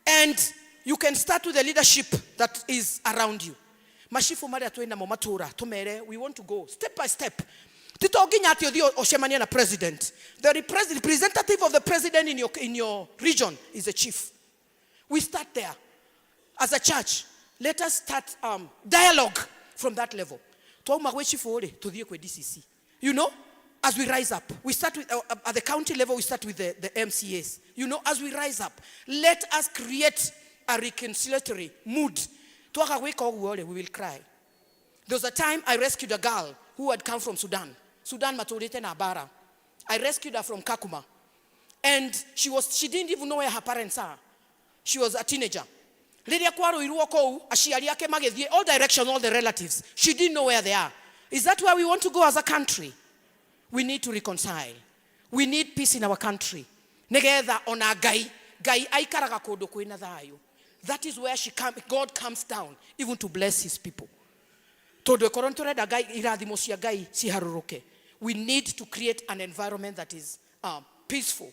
and you can start with the leadership that is around you. Macibu marĩa twĩ namo matũra, tũmere we want to go step by step. Ti to nginya atĩ ũthiĩ ũcemanie na president. The representative of the president in your region is the chief. We start there. As a church, let us start dialogue from that level. Twauma gwĩ chifu rĩ, tũthiĩ kwĩ DCC. As we rise up, we start with, at the county level, we start with the MCAs. As we rise up, let us create a reconciliatory mood. Twaga gwĩka ũguo rĩ, we will cry. There was a time I rescued a girl who had come from Sudan. Sudan matũrĩte na mbara. I rescued her from Kakuma. And she didn't even know where her parents are. She was a teenager. Rĩrĩa kwarũirwo kũu, aciari ake magĩthiĩ all directions, all the relatives. She didn't know where they are. Is that where we want to go as a country? We need to reconcile. We need peace in our country. Nĩgetha ona Ngai, Ngai aikaraga kũndũ kwĩna thayũ. That is where God comes down even to bless his people. Tondũ ĩkorwo nĩ tũrenda Ngai, irathimo cia Ngai ciharũrũke, we need to create an environment that is peaceful.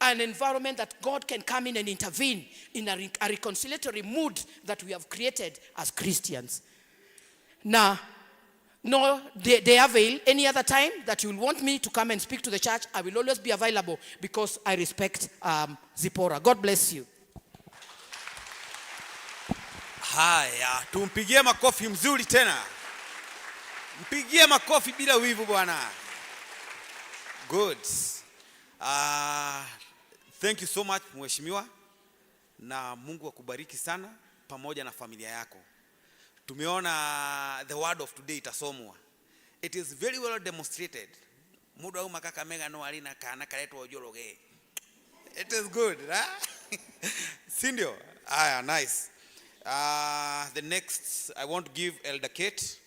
an environment that God can come in and intervene in a reconciliatory mood that we have created as Christians. Now, no, they avail any other time that you will want me to come and speak to the church, I will always be available because I respect Zipporah. God bless you. Haya, tumpigie makofi mzuri tena. Mpigie makofi bila wivu bwana. Good. Thank you so much mheshimiwa, na Mungu akubariki sana pamoja na familia yako. Tumeona the word of today itasomwa. It is very well demonstrated. Mundu auma Kakamega no alina kana karetwo Njoroge. It is good, right? Si ndio? Aya, nice. The next I want to give Elder Kate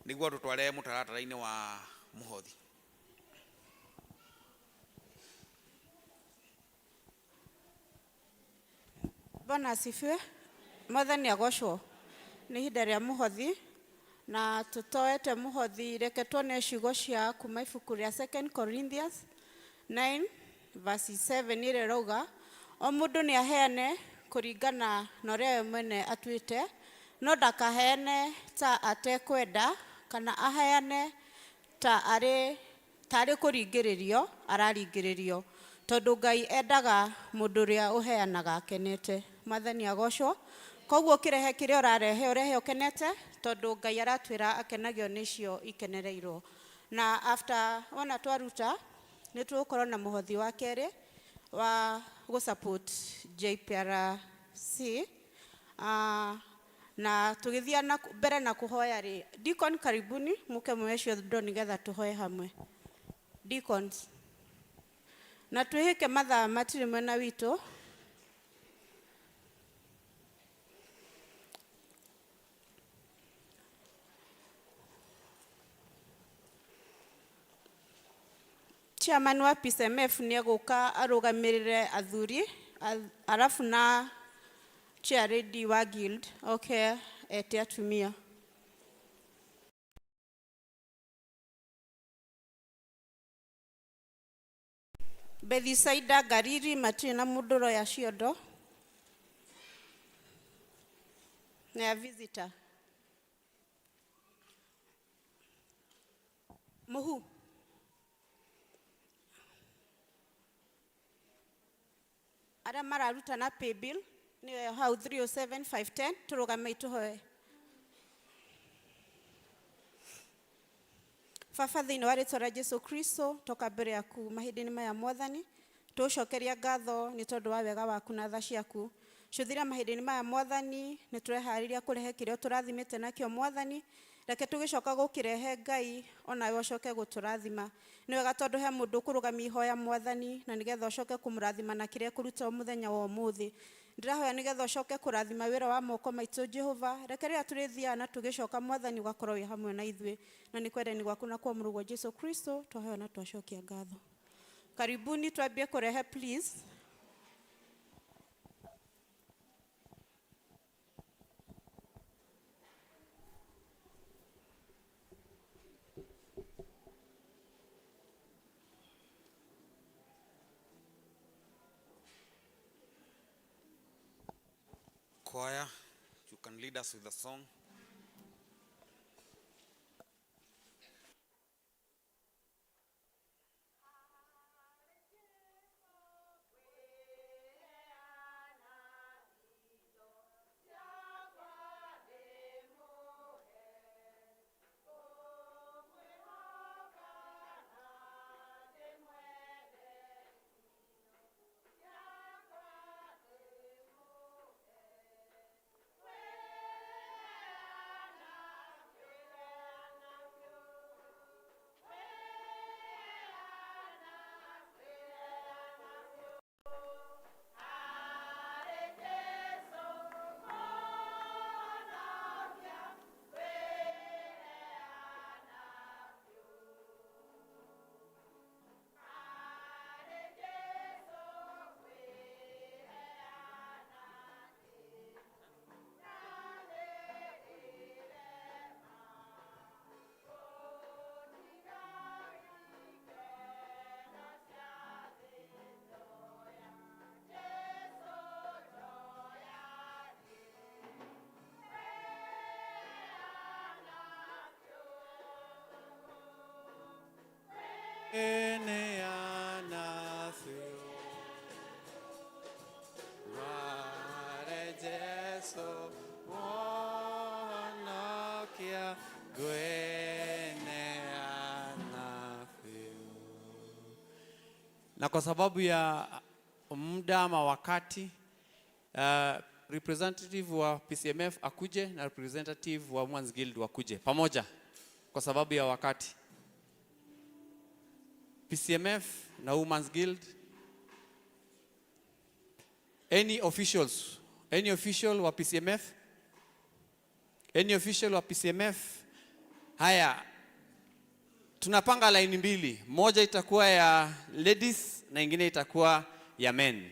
niguo tutware mutaratara-inĩ wa muhothi. Bwana asifiwe. Mwathani agocwo. Nĩ ihinda rĩa muhothi na tutoete muhothi, reke tuone ciugo cia kuma ibuku rĩa 2 Corinthians 9 verse 7 ĩrĩa ĩrauga o mũndũ nĩ aheane kũringana na ũrĩa we mwene atuĩte, no ndakaheane ta atekwenda kana aheane ta arĩ kũringĩrĩrio araringĩrĩrio, tondũ Ngai endaga mũndũ ũrĩa ũheanaga akenete. Mwathani agocwo. Koguo ũkĩrehe kĩrĩa ũrarehe, ũrehe ũkenete, tondũ Ngai aratwĩra akenagio nĩcio ikenereirwo. Na after wona twaruta, nĩ tũgũkorwo na mũhothi wa kerĩ wa gũ-support JPRC. Na tũgĩthiĩ na mbere na kũhoya rĩ, Deacon karibuni mũke muoe ciondo nĩgetha tũhoe hamwe. Deacons. Na twĩhĩke mathaa matirĩ mwena witũ. Chairman wa PCMF nĩ egũka arũgamĩrĩre athuri, arabu na chair lady wa guild, okay, ete atumia. Bethisaida Gariri matirĩ na mũndũ ũroya ciondo. Nĩ a visitor. Mũhu. Arĩa mararuta na paybill nĩyo hau 307 510, tũrũgame tũhoe. Baba, thĩinĩ wa rĩtwa rĩa Jesu Kristo, toka mbere yaku mahinda-inĩ maya Mwathani, tũgũcokeria ngatho nĩ tondũ wa wega waku na tha ciaku. Cũthĩra mahinda-inĩ maya Mwathani, nĩ tũreharĩria kũrehe kĩrĩa tũrathimĩte nakĩo Mwathani. Reke tũgĩcoka gũkĩrehe Ngai, onawe ũcoke gũtũrathima. Nĩ wega tondũ he mũndũ ũkũrũgamia ihoya Mwathani, na nĩgetha ũcoke kũmũrathima na kĩrĩa ekũruta mũthenya wa ũmũthĩ. Ndĩrahoya nĩgetha ũcoke kũrathima wĩra wa moko maitũ Jehova. Reke rĩrĩa tũrĩthiaga na tũgĩcoka Mwathani ũgakorwo wĩ hamwe na ithuĩ. Na nĩ kwendani gwaku na kwa mũrũguo Jesu Kristo twahoya na twacokia ngatho. Karibuni twambie kũrehe please. Choir, you can lead us with a song. Ngweneana biũ. Ware Jesu Mwonokia, ngweneana biũ. Na kwa sababu ya muda ama wakati, representative wa PCMF akuje na representative wa Women's Guild wakuje pamoja kwa sababu ya wakati. PCMF na Women's Guild. Any officials? Any official wa PCMF? Any official wa PCMF? Haya, tunapanga laini mbili, moja itakuwa ya ladies na ingine itakuwa ya men,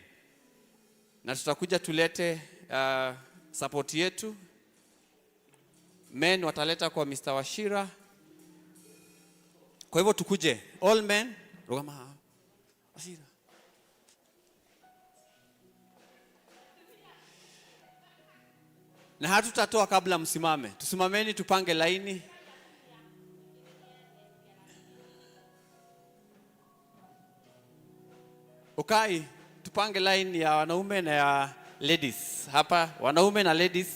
na tutakuja tulete support yetu. Men wataleta kwa Mr. Wachira. Kwa hivyo tukuje all men. Rugama. Wachira. Na hatutatoa kabla msimame. Tusimameni tupange laini. Ukai, tupange line ya wanaume na ya ladies. Hapa wanaume na ladies.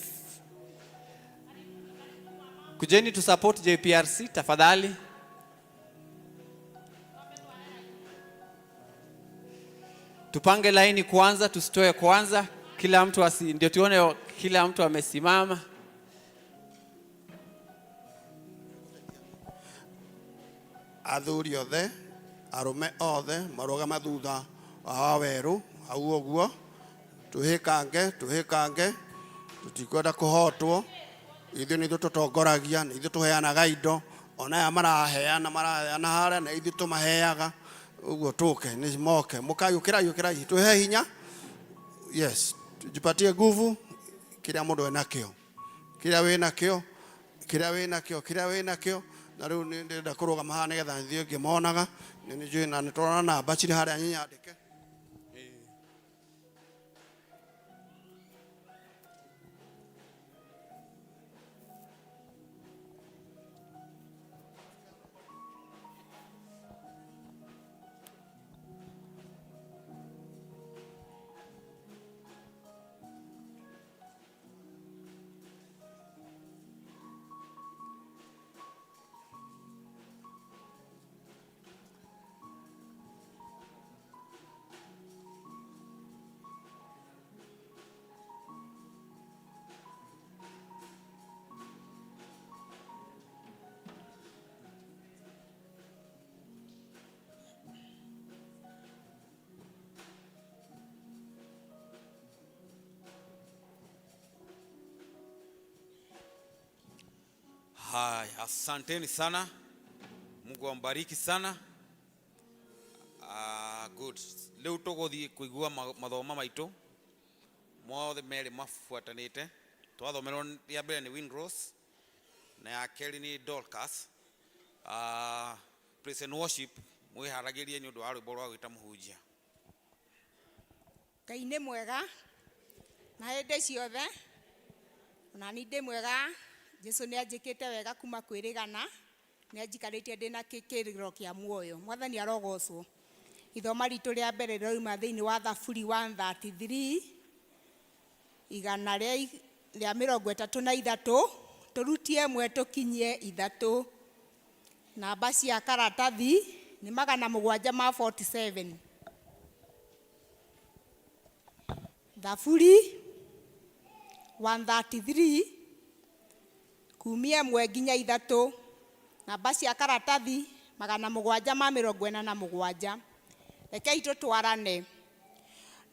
Kujeni tu support JPRC tafadhali. Tupange laini kwanza, tusitoe kwanza. Kila mtu asi, ndio tuone kila mtu amesimama. Athuri othe, arume othe marugama thutha wa Waweru hau ũguo, tũhĩkange tũhĩkange, tũtikwenda kũhotwo. Ithuĩ nĩ ithuĩ tũtongoragia, nĩ ithuĩ tũheanaga indo, ona aya maraheana maraheana harĩa nĩ ithuĩ tũmaheaga. Ũguo tũke nĩ moke, mũkai, ũkĩrai ũkĩrai, twĩhe hinya. Yes, tujipatie nguvu, kĩrĩa mũndũ enakĩo, kĩrĩa wĩnakĩo, kĩrĩa wĩnakĩo, kĩrĩa wĩnakĩo. Na rĩu nĩ ndĩrenda kũrũgama haha nĩgetha thiĩ ngĩmonaga. Nĩ njũĩ na nĩ tũrona namba cirĩ harĩa nyandĩke. Haya, asanteni sana. Mungu ambariki sana. Good. Leo tuguthie kuigua mathoma maitu mothe meri mabuatanite. Twathomerwo ya mbere ni Windrose na ya keri ni Dorcas. Praise and worship mwiharagirie ni undu wa rwimbo rwa gwita muhunjia. Ngai nĩ mwega na hĩndĩ ciothe, ona ni ndĩ mwega. Jesu nĩ anjĩkĩte wega kuma kwĩrĩgana, nĩ anjikarĩtie ndĩna kĩrĩro kĩa muoyo. Mwathani arogocwo. Ithoma ritũ rĩa mbere rĩrauma thĩinĩ wa Thaburi 133, igana rĩa mĩrongo ĩtatũ na ithatũ, tũrutie ĩmwe tũkinyie ithatũ. Namba cia karatathi nĩ magana mũgwanja ma 47. Thaburi 133 kumia ĩmwe nginya ithatũ, namba cia karatathi magana mũgwanja ma mĩrongo ĩna na mũgwanja. Rekei tũtwarane.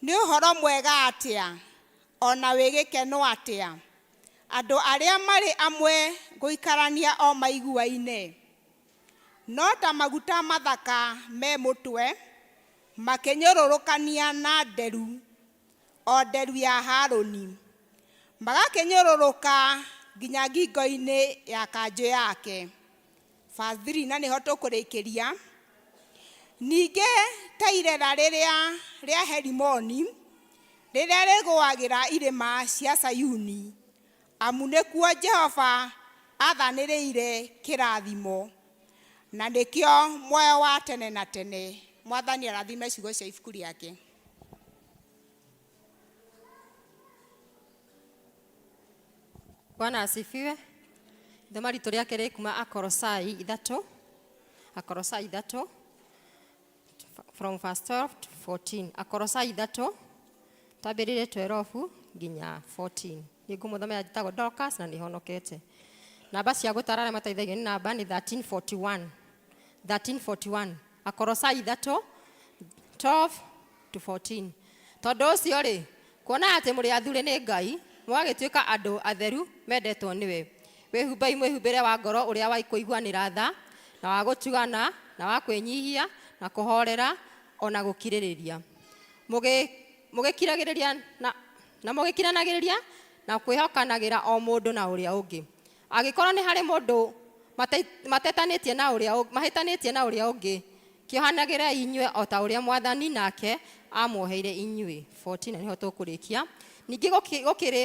Nĩ ũhoro mwega atĩa ona wĩ gĩkeno atĩa andũ arĩa marĩ amwe gũikarania o maiguaine, no ta maguta mathaka me mũtwe makĩnyũrũrũkania na nderu o nderu ya Harũni, magakĩnyũrũrũka nginya ngingo-inĩ ya kanjũ yake. Verse 3, na nĩho tũkũrĩkĩria. Ningĩ ta irera rĩrĩa rĩa Herimoni rĩrĩa rĩgũagĩra irĩma cia Sayuni, amu nĩkuo Jehova athanĩrĩire kĩrathimo, Na nĩkĩo muoyo wa tene na tene. Mwathani arathime ciugo cia ibuku rĩake. Bwana asifiwe. Ithoma ritũ rĩake rĩ kuma Akolosai ithatũ, Akolosai ithatũ from verse 12 to 14. Akolosai ithatũ twambĩrĩrie 12 nginya 14. Nĩ ngũmũthomera njĩtagwo Dorcas na nĩ honokete. Namba cia gũtara arĩa mateithagio nĩ namba nĩ 1341. 1341. Akolosai ithatũ 12 to 14. Tondũ ũcio rĩ, kuona atĩ mũrĩ athure nĩ Ngai, mũgagĩtuĩka andũ atheru mendetwo nĩwe, wĩhumbei mwĩhumbĩre wa ngoro ũrĩa wa kũiguanĩra tha, na wa gũtugana, na wa kwĩnyihia, na kũhoorera, o na gũkirĩrĩria. Mũgĩkiragĩrĩria na, na mũgĩkiranagĩrĩria na kwĩhokanagĩra o mũndũ na ũrĩa ũngĩ. Angĩkorwo nĩ harĩ mũndũ matetanĩtie na ũrĩa mahĩtanĩtie na ũrĩa ũngĩ, kĩohanagĩre inyuĩ o ta ũrĩa Mwathani nake amuoheire inyuĩ. 14 na nĩho tũkũrĩkia. Ningĩ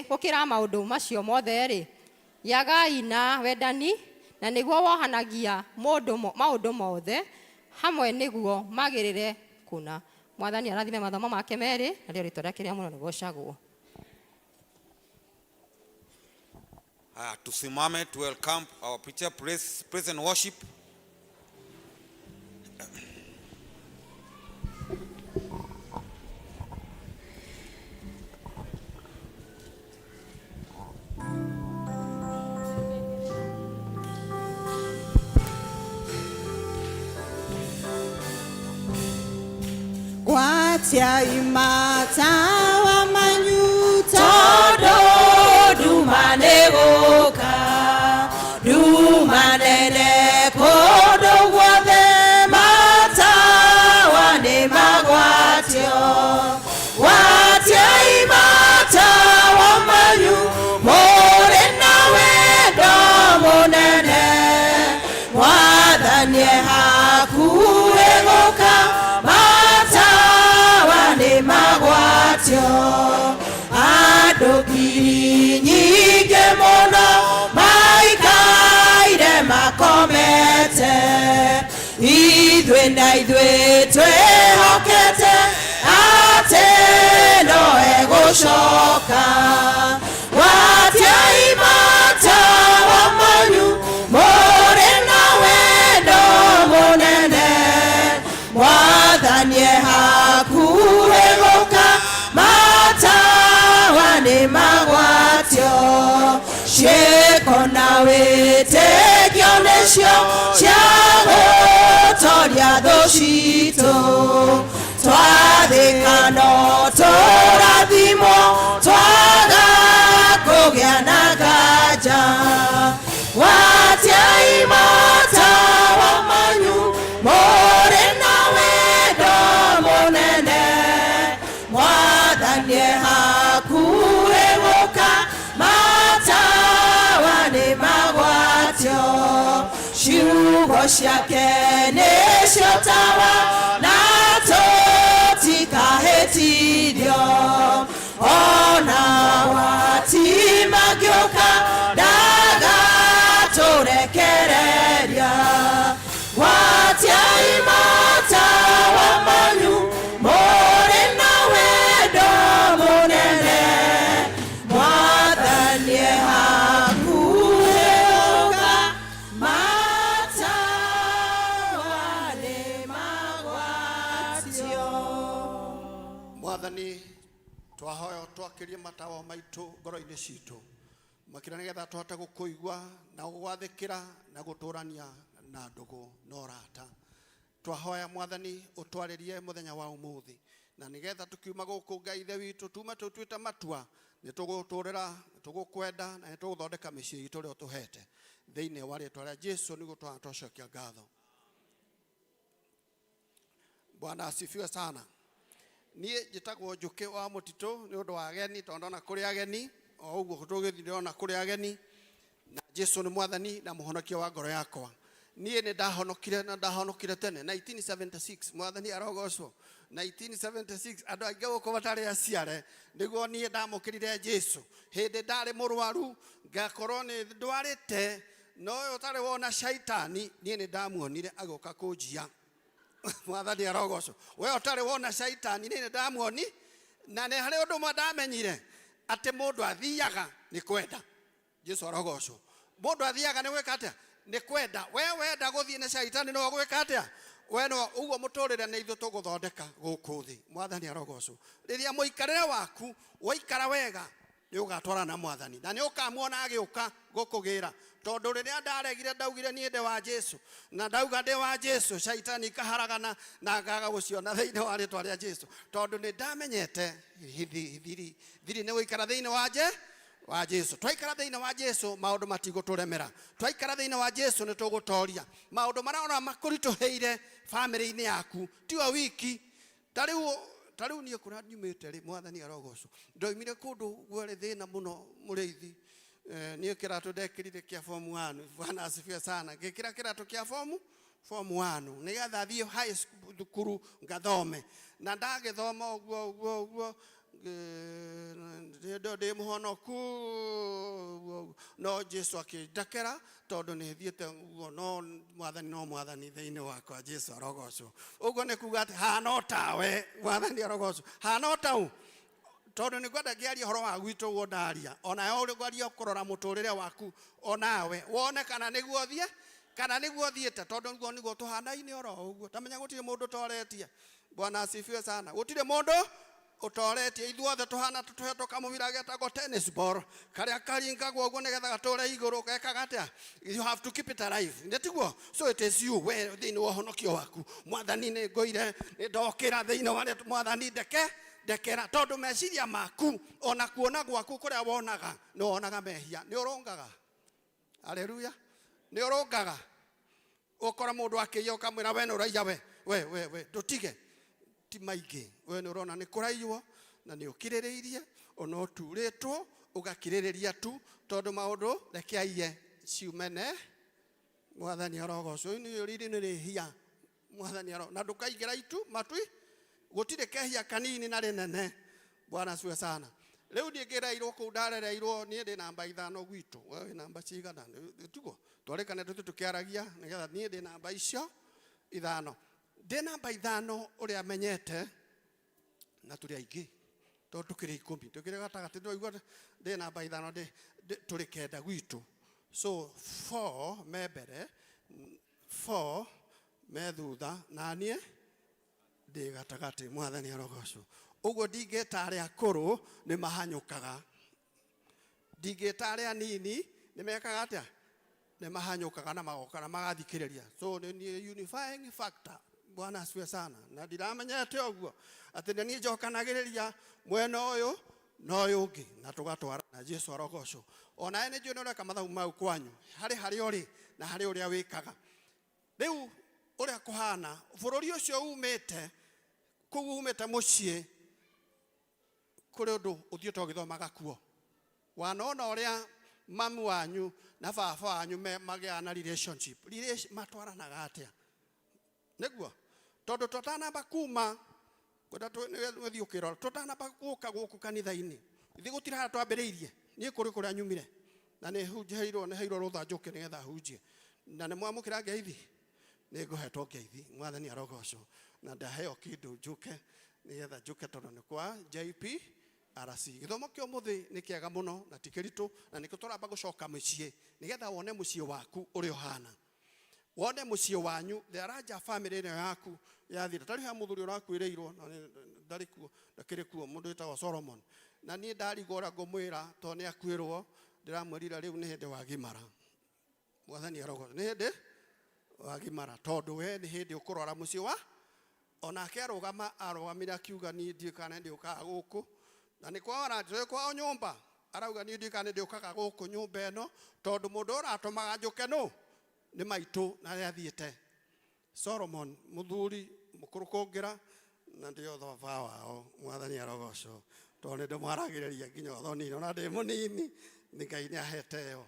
gũkĩra maũndũ macio mothe rĩ, gĩagai na wendani, na nĩguo wohanagia maũndũ mothe hamwe nĩguo magĩrĩre kũna. Mwathani arathime mathomo make merĩ, narĩo rĩtwa rĩake rĩa mũno rĩgocagwo. Haya, tusimame to welcome our preacher, praise, praise and worship. Gwatia matawa manyu tondũ nduma nĩ gũka, nduma nene kũndũ guothe, matawa nĩ magwatio. Gwatiai matawa manyu mũrĩ na wendo mũnene, Mwathani e hakuhĩ gũka, matawa nĩ magwatio. Andũ ngiri nyingĩ mũno maikaire makomete, ithuĩ na ithuĩ twĩhokete atĩ no egũcoka. Gwatiai matawa manyu mũrĩ na wendo mũnene, Mwathani e hakuhĩ gũka, matawa nĩ magwatio. Ciĩko na wĩtĩkio nĩcio cia gũtoria thũ citũ, twathĩka no tũrathimwo, twaga kũgĩa na nganja. Gwatiai matawa manyu mũrĩ na wendo mũnene, Mwathani e hakuhĩ gũka, matawa nĩ magwatio. Ciugo ciake nĩcio tawa, na tũtikahĩtithio, ona wati mangĩũka ndagatũrekereria. Gwatiai matawa manyu mũrĩ na wendo mũnene, Mwathani e hakuhĩ gũka, matawa nĩ magwatio. Mwathani, twahoya twakĩrie matawa maitũ ngoro-inĩ citũ makĩria nĩgetha tũhote gũkũigua na gũgwathĩkĩra na gũtũrania na ndũgũ na ũrata. Twahoya Mwathani ũtwarĩrie mũthenya wa ũmũthĩ, na nĩgetha tũkiuma gũkũ Ngai ithe witũ tume tũtuĩte matua nĩ tũgũtũrĩra, nĩ tũgũkwenda na nĩ tũgũthondeka mĩciĩ itũ ũrĩa ũtũhete. Thĩinĩ wa rĩtwa rĩa Jesu nĩguo twana twacokia ngatho. Bwana asifiwe sana. Niĩ njĩtagwo Njũkĩ wa Mũtitũ nĩ ũndũ wa ageni, tondũ ndona kũrĩ ageni o ũguo tũgĩthiĩ ndĩrona kũrĩ ageni, na Jesu nĩ Mwathani na mũhonokia wa ngoro yakwa. Niĩ nĩ ndahonokire na ndahonokire tene 1976. Mwathani arogocwo. 1976, andũ aingĩ gũkũ matarĩ aciare, nĩguo niĩ ndamũkĩrire Jesu. Hĩndĩ ndarĩ mũrwaru, ngakorwo nĩ ndwarĩte. No ũyũ ũtarĩ wona caitani, niĩ nĩ ndamuonire agĩũka kũnjia. Mwathani arogocwo. We ũtarĩ wona caitani, niĩ nĩ ndamuoni, na nĩ harĩ ũndũ ũmwe ndamenyire, atĩ mũndũ athiaga nĩ kwenda. Jesu arogocwo. Mũndũ athiaga nĩ gwĩka atĩa? Nĩ kwenda. We wenda gũthiĩ na caitani no gwĩka atĩa? We no ũguo mũtũrĩre nĩ ithuĩ tũgũthondeka gũkũ thĩ. Mwathani arogocwo. Rĩrĩa mũikarĩre waku waikara wega, nĩ ũgatwarana na mwathani na nĩ ũkamuona agĩũka gũkũgĩra. Tondũ rĩrĩa ndaregire ndaugire niĩ ndĩ wa Jesu, na ndauga ndĩ wa Jesu, caitani ikaharagana na ngaga gũciona thĩinĩ wa rĩtwa rĩa Jesu. Tondũ nĩ ndamenyete thiri, thiri nĩ gũikara thĩinĩ wa je wa Jesu. Twaikara thĩinĩ wa Jesu maũndũ matigũtũremera. Twaikara thĩinĩ wa Jesu nĩ tũgũtoria maũndũ marĩa ona makũritũhĩire bamĩrĩ-inĩ yaku. Tiwe wiki. Ta rĩu niĩ kũrĩa nyumĩte rĩ, mwathani arogocwo, ndoimire kũndũ gwarĩ thĩna mũno mũrĩithi. Niĩ kĩratũ ndekĩrire kĩa form 1, Bwana asifiwe sana. Ngĩkĩra kĩratũ kĩa form 1 nĩgetha thiĩ high school thukuru ngathome. Na ndagĩthoma ũguo ũguo ũguo, ndĩ mũhonoku ũguo, no Jesu akĩndekera tondũ nĩ thiĩte ũguo, no mwathani no mwathani thĩinĩ wakwa. Jesu arogocwo. Ũguo nĩ kuga atĩ hana o tawe, mwathani arogocwo, hana o tau. Tondũ nĩ ngwenda ngĩaria ũhoro wa gwitũ ũguo ndaria, onawe ũrĩ ngwaria kũrora mũtũrĩre waku, onawe wone kana nĩguo ũthiĩ, kana nĩguo ũthiĩte, tondũ nĩguo nĩguo tũhanaine oro ũguo. Tamenya gũtirĩ mũndũ ũtoretie. Bwana asifiwe sana. Gũtirĩ mũndũ ũtoretie. Ithuothe tũhana tũtũhetwo kamũbira getagwo tennis ball, karĩa karingagwo ũguo nĩgetha gatũre igũrũ, gekaga atĩa? You have to keep it alive. Nĩ tiguo? So it is you, we thĩinĩ wa ũhonokio waku. Mwathani nĩ ngũire, nĩ ndokĩra thĩinĩ wa rĩtwa, mwathani ndeke, ndekera. Tondũ meciria maku, ona kuona gwaku kũrĩa wonaga, nĩ wonaga mehia. Nĩ ũrũngaga. Haleluya. Nĩ ũrũngaga. Ũkora mũndũ akĩiya ũkamwĩra we nĩ ũraiya we, we, we, we, ndũtige. Ti maingĩ. We nĩ ũrona nĩ kũraiywo, na nĩ ũkirĩrĩirie, ona ũturĩtwo, ũgakirĩrĩria tu, tondũ maũndũ reke aiye ciumene. Mwathani arogocwo. Rĩu rĩrĩ nĩ rĩhia. Mwathani aro, na ndũkaingĩra itu matui, gũtirĩ kehia kanini na rĩnene. Bwana asifiwe sana. Rĩu niĩ ngĩreirwo kũu ndarereirwo, niĩ ndĩ namba 5 gwitũ. We wĩ namba cigana? Tiguo? Twarĩkane tũthiĩ tũkĩaragia nĩgetha niĩ ndĩ namba icio 5. Ndĩ namba 5 ũrĩa menyete, na tũrĩ aingĩ, tondũ tũkĩrĩ 10, tũkĩrĩ gatagatĩ, ndĩraigua ndĩ namba 5, tũrĩ 9 gwitũ. So 4 me mbere, 4 me thutha, na niĩ ndĩ gatagatĩ. Mwathani arogocwo. Ũguo ndingĩta arĩa akũrũ nĩ mahanyũkaga, ndingĩta arĩa anini nĩ mekaga atĩa? Nĩ mahanyũkaga na magoka na magathikĩrĩria. So nĩ niĩ unifying factor. Bwana asifiwe sana. Na ndiramenyete ũguo atĩ nĩ niĩ njokanagĩrĩria mwena ũyũ na ũyũ ũngĩ na tũgatwarana. Jesu arogocwo. Onawe nĩ njũĩ nĩ ũreka mathabu mau kwanyu, harĩ harĩa ũrĩ na harĩ ũrĩa wĩkaga. Rĩu ũrĩa kũhana, bũrũri ũcio umĩte, kũu umĩte mũciĩ, kũrĩ ũndũ ũthiĩte ũgĩthomaga kuo. Wanona ũrĩa mamu wanyu na baba wanyu magĩaga na relationship, matwaranaga atĩa? Nĩguo? Tondũ tũtanamba kuma, kwenda nĩ ũthiĩ ũkĩrora, tũtanamba gũka gũkũ kanitha-inĩ, ithuĩ gũtirĩ harĩa twambĩrĩirie. Niĩ kũrĩ kũrĩa nyumire, na nĩ hunjĩirwo, nĩ heirwo rũtha njũke nĩgetha hunjie. Na nĩ mwamũkĩra ngeithi? Nĩ ngũhetwo ngeithi, mwathani arogocwo. Na ndaheo kĩndũ njũke, nĩgetha njũke tondũ nĩ kwa JPRC. Gĩthomo kĩa ũmũthĩ nĩ kĩega mũno na ti kĩritũ, na nĩkĩo tũramba gũcoka mũciĩ, nĩgetha wone mũciĩ waku ũrĩa ũhana. Wone mũciĩ wanyu, the larger family ĩno yaku yathira. Ta rĩu he mũthuri ũrakuĩrĩirwo, na ndarĩ kuo, ndakĩrĩ kuo, mũndũ wĩtagwo Solomon. Na niĩ ndarigwo ũrĩa ngũmwĩra, tondũ nĩ akuĩrwo, ndĩramwĩrire rĩu nĩ hĩndĩ wagimara. Mwathani arogocwo. Nĩ hĩndĩ wagimara, tondũ we nĩ hĩndĩ ũkũrora mũciĩ wa onake arũgama, arũgamire akiuga niĩ ndiũĩ kana nĩ ndĩũkaga gũkũ. Na nĩ kwao aranjũĩ kwao nyũmba, arauga niĩ ndiũĩ kana nĩ ndĩũkaga gũkũ nyũmba ĩno, tondũ mũndũ ũratũmaga njũke nũ? Nĩ maitũ na arĩa athiĩte. Solomon mũthuri mũkũrũ kũngĩra, na ndio baba wao. Mwathani arogocwo. Tondũ nĩ ndĩmwaragĩrĩria nginya ũthoni-inĩ, ona ndĩ mũnini, nĩ Ngai nĩ ahete ĩyo.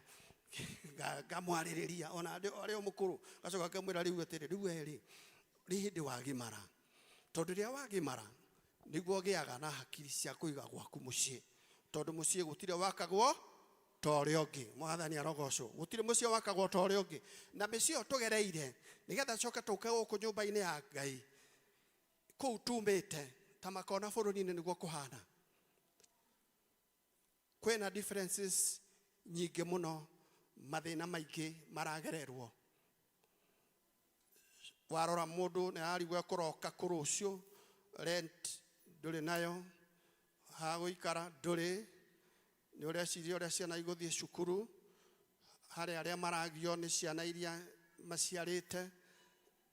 Ngamwarĩrĩria ona ndĩ arĩ o mũkũrũ. Ngacoka ngamwĩra rĩu atĩrĩ, rĩu we rĩ, nĩ hĩndĩ wagimara. Tondũ rĩrĩa wagimara, nĩguo ũgĩaga na hakiri cia kũiga gwaku mũciĩ. Tondũ mũciĩ gũtirĩ wakagwo Ta ũrĩa ũngĩ. Mwathani arogocwo. Gũtirĩ mũciĩ wakagwo ta ũrĩa ũngĩ. Na mĩciĩ ĩyo tũgereire, nĩgetha coke tũke gũkũ nyũmba-inĩ ya Ngai, kũu tumĩte, ta makona bũrũri-inĩ nĩguo kũhana. Kwĩna differences nyingĩ mũno, mathĩna maingĩ maragererwo. Warora mũndũ nĩ ararigwo ekũroka kũ rũciũ, rent ndũrĩ nayo, ha gũikara ndũrĩ, nĩ ũreciria ũrĩa ciana igũthiĩ cukuru, harĩ arĩa maragio nĩ ciana iria maciarĩte,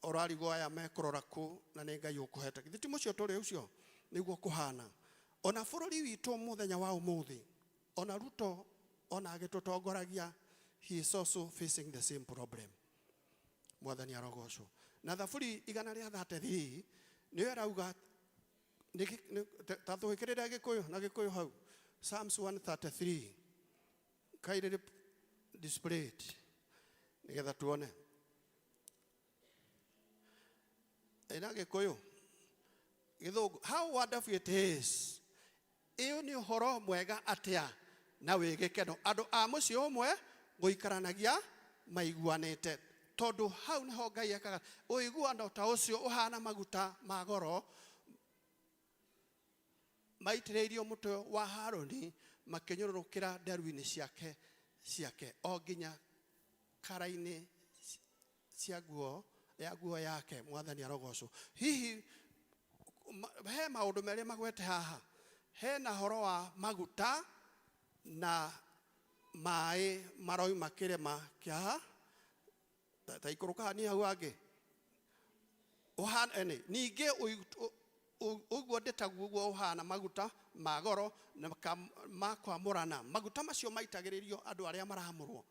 ũrarigwo aya mekũrora kũ na nĩ Ngai ũkũhete. Githĩ ti mũciĩ tũrĩ ũcio? Nĩguo kũhana. Ona bũrũri witũ mũthenya wa ũmũthĩ, ona Ruto ona agĩtũtongoragia, he is also facing the same problem. Mwathani arogocwo. Na Thaburi 133 nĩyo ĩrauga ta tũĩkĩrĩre Gĩkũyũ na Gĩkũyũ hau. Psalms 133 kindly displayed nĩgetha tuone. Ĩna Gĩkũyũ. Gĩthũngũ. How wonderful it is. Ĩyo nĩ ũhoro mwega atĩa na wĩ gĩkeno. Andũ a mũciĩ ũmwe gũikaranagia maiguanĩte. Tondũ hau nĩho Ngai ekaga. Ũiguano ta ũcio ũhana maguta ma goro maitĩrĩirio mũtwe wa Harũni makĩnyũrũrũkĩra nderu-inĩ ciake ciake o nginya kara-inĩ cia nguo ya nguo yake. Mwathani arogocwo. Hihi he maũndũ merĩ magwete haha. Hena horo wa maguta na maĩ maroima kĩrĩma kĩa ta ikũrũka hanini hau hangĩ. Ũhana ene ningĩ ũguo ndĩtaguo ũguo ũhana maguta ma goro na ma kwamũrana. Maguta macio maitagĩrĩrio andũ arĩa maramũrwo.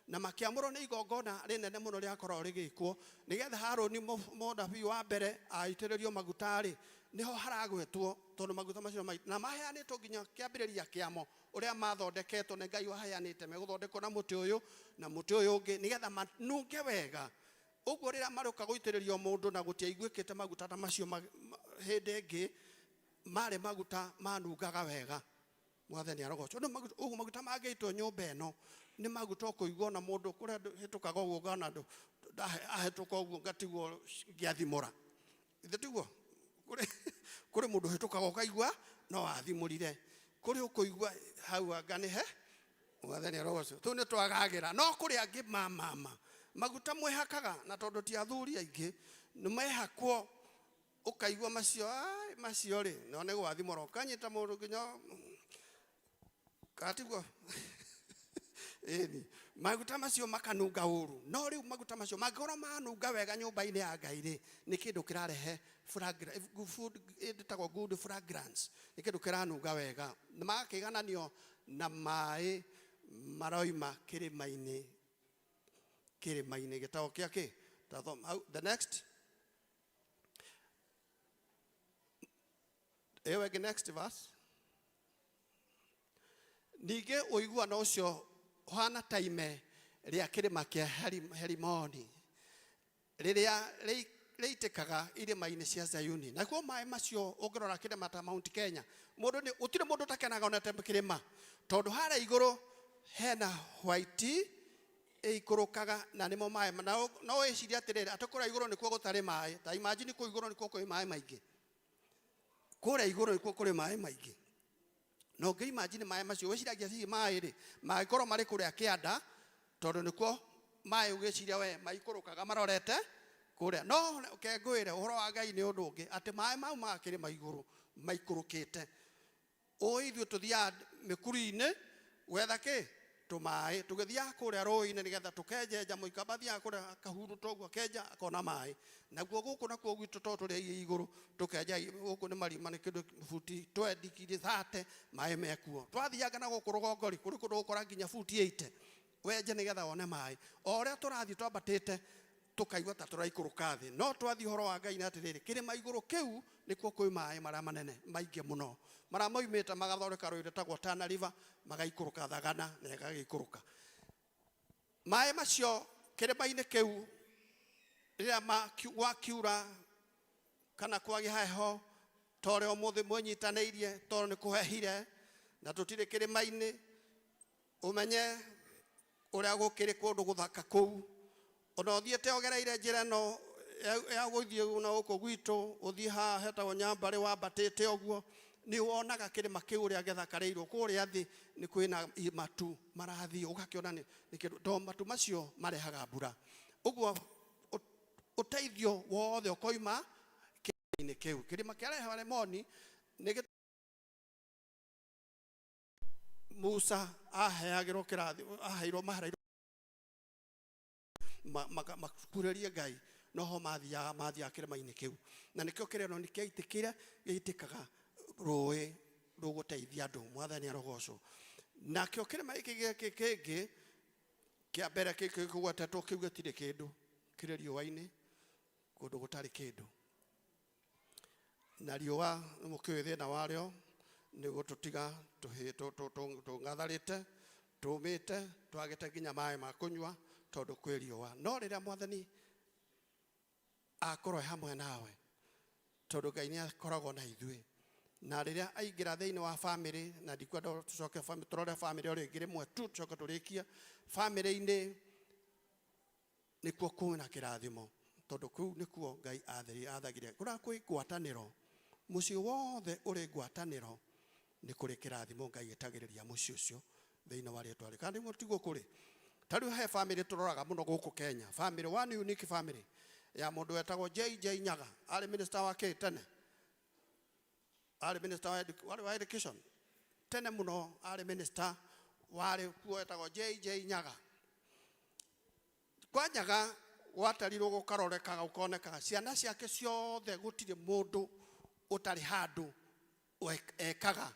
Na makĩamũrwo nĩ igongona rĩnene mũno rĩakoragwo rĩgĩkwo nĩgetha Harũni mũnabii wa mbere aitĩrĩrio maguta rĩ, nĩho haragwetwo tondũ maguta macio na maheanĩtwo nginya kĩambĩrĩria kĩamo ũrĩa mathondeketwo nĩ Ngai waheanĩte megũthondekwo na mũtĩ ũyũ na mũtĩ ũyũ ũngĩ nĩgetha manunge wega. Ũguo rĩrĩa marũka gũitĩrĩrio mũndũ na gũtiaiguĩkĩte maguta ta macio hĩndĩ ĩngĩ marĩ maguta manungaga wega. Mwathani arogocwo. Nĩ maguta, ũguo maguta mangĩitwo nyũmba ĩno nĩ maguta ũkũigua ona mũndũ kũrĩa andũ hĩtũkaga ũguo ngona andũ ahĩtũka ũguo ngatigwo ngĩathimũra. Ithe tiguo? Kũrĩ mũndũ ũhĩtũkaga ũkaigua no athimũrire. Kũrĩ ũkũigua hau anga nĩ he Mwathani arogocwo. Tũu nĩ twagagĩra. No kũrĩ angĩ ma maguta mwĩhakaga na tondũ ti athuri aingĩ nĩ mehakwo ũkaigua macio, ai, macio rĩ, no nĩ gwathimũra ũkanyita mũndũ nginya katiguo. Ĩni maguta macio makanunga ũru. No rĩu maguta macio mangĩkorwo manunga wega nyũmba-inĩ ya Ngai rĩ, nĩ kĩndũ kĩrarehe food ĩtagwo good fragrance, nĩ kĩndũ kĩranunga wega. Na magakĩigananio na maĩ maroima kĩrĩma-inĩ, kĩrĩma-inĩ gĩtagwo kĩa kĩ? Tathoma hau, the next. Ĩyo ĩngĩ next verse. Ningĩ ũiguano ũcio ũhana ta ime rĩa kĩrĩma kĩa Herimoni rĩrĩa rĩitĩkaga irĩma-inĩ cia Zayuni. Nakuo maĩ macio ũngĩrora kĩrĩma ta Mount Kenya, mũndũ nĩ gũtirĩ mũndũ ũtakenaga onete kĩrĩma, tondũ harĩa igũrũ hena white ĩikũrũkaga na nĩmo maĩ. Na no wĩcirie atĩrĩrĩ, atĩ kũrĩa igũrũ nĩkuo gũtarĩ maĩ. Ta imagine kũu igũrũ nĩkuo kwĩ maĩ maingĩ. Kũrĩa igũrũ nĩkuo kũrĩ maĩ maingĩ. Na ũngĩ imagine maĩ macio, wĩciragia hihi maĩ rĩ, mangĩkorwo marĩ kũrĩa kĩanda, tondũ nĩkuo maĩ ũgĩciria we maikũrũkaga marorete kũrĩa. No ke ngwĩre ũhoro wa Ngai nĩ ũndũ ũngĩ, atĩ maĩ mau ma kĩrĩma igũrũ maikũrũkĩte. Ũĩ ithuĩ tũthiaga mĩkuru-inĩ gwetha kĩ? Tũmaĩ. Tũgĩthiaga kũrĩa rũĩ-inĩ nĩgetha tũkenjenja, mũikamba athiaga kũrĩa akahurutwo ũguo akenja akona maĩ. Naguo gũkũ nakuo gwitũ tondũ tũrĩ igũrũ tũkenja gũkũ nĩ marima nĩ kĩndũ buti twendi nginya thate maĩ mekuo. Twathianga na gũkũ rũgongo rĩ, kũrĩ kũndũ ũgũkora nginya buti 80 wenje nĩgetha wone maĩ. O ũrĩa tũrathiĩ twambatĩte tũkaigua ta tũraikũrũka thĩ. No twathiĩ ũhoro wa Ngai nĩ atĩrĩrĩ, kĩrĩma igũrũ kĩu nĩkuo kwĩ maĩ marĩa manene maingĩ mũno. Marĩa moimĩte magathondeka rũĩ rwĩtagwo Tana River, magaikũrũka Thagana na ĩgagĩikũrũka. Maĩ macio kĩrĩma-inĩ kĩu rĩrĩa gwakiura kana kwagĩa heho, ta ũrĩa ũmũthĩ mwĩnyitanĩirie tondũ nĩ kũhehire na tũtirĩ kĩrĩma-inĩ, Ũmenye ũrĩa gũkĩrĩ kũndũ gũthaka kũu. Ona ũthiĩte ũgereire njĩra ĩno ya gũthiĩ na gũkũ gwitũ, ũthiĩ haha hetagwo Nyambarĩ wambatĩte ũguo, nĩ wonaga kĩrĩma kĩu ũrĩa gĩthakarĩirwo. Kũrĩa thĩ nĩ kwĩna matu marathiĩ, ũgakĩona nĩ kĩndũ, tondũ matu macio marehaga mbura. Ũguo ũteithio wothe ũkoima kĩrĩma-inĩ kĩu. Kĩrĩma kĩa Herimoni nĩ Musa aheagĩrwo kĩrathi, aheirwo mahereirwo makurĩrie Ngai, noho mathiaga kĩrĩma-inĩ kĩu. Na nĩkĩo kĩrĩma nĩ kĩaitĩkire, gĩitĩkaga rũĩ rũgũteithia andũ. Mwathani arogocwo. Nakĩo kĩrĩma gĩkĩ gĩkĩ kĩngĩ kĩa mbere kĩgwetetwo kĩu gĩtirĩ kĩndũ, kĩrĩ riũa-inĩ, kũndũ gũtarĩ kĩndũ. Na riũa nĩ mũkĩũĩ thĩna warĩo nĩ gũtũtiga tũng'atharĩte, tũmĩte, twagĩte nginya maĩ ma kũnyua tondũ kwĩ riũa. No rĩrĩa Mwathani akorwo e hamwe nawe, tondũ Ngai nĩ akoragwo na ithuĩ, na rĩrĩa aingĩra thĩinĩ wa famĩlĩ, na ndikwenda tũcoke tũrore famĩlĩ o rĩngĩ rĩmwe tu tũcoke tũrĩkie, famĩlĩ-inĩ nĩkuo kwĩna kĩrathimo, tondũ kũu nĩkuo Ngai athagire. Kũrĩa kwĩ ngwatanĩro, mũciĩ wothe ũrĩ ngwatanĩro, nĩ kũrĩ kĩrathimo Ngai etagĩrĩria mũciĩ ũcio thĩinĩ wa rĩtwa rĩake. Kana nĩguo tiguo kũrĩ? Ta rĩu he famĩlĩ tũroraga mũno gũkũ Kenya, famĩlĩ, one unique family ya mũndũ wetagwo JJ Nyaga, arĩ minister wa kĩ tene? Arĩ minister warĩ wa education tene mũno, arĩ minister warĩ kuo wetagwo JJ Nyaga. Kwa Nyaga gwatarirwo gũkarorekaga gũkonekaga ciana ciake ciothe gũtirĩ mũndũ ũtarĩ handũ ekaga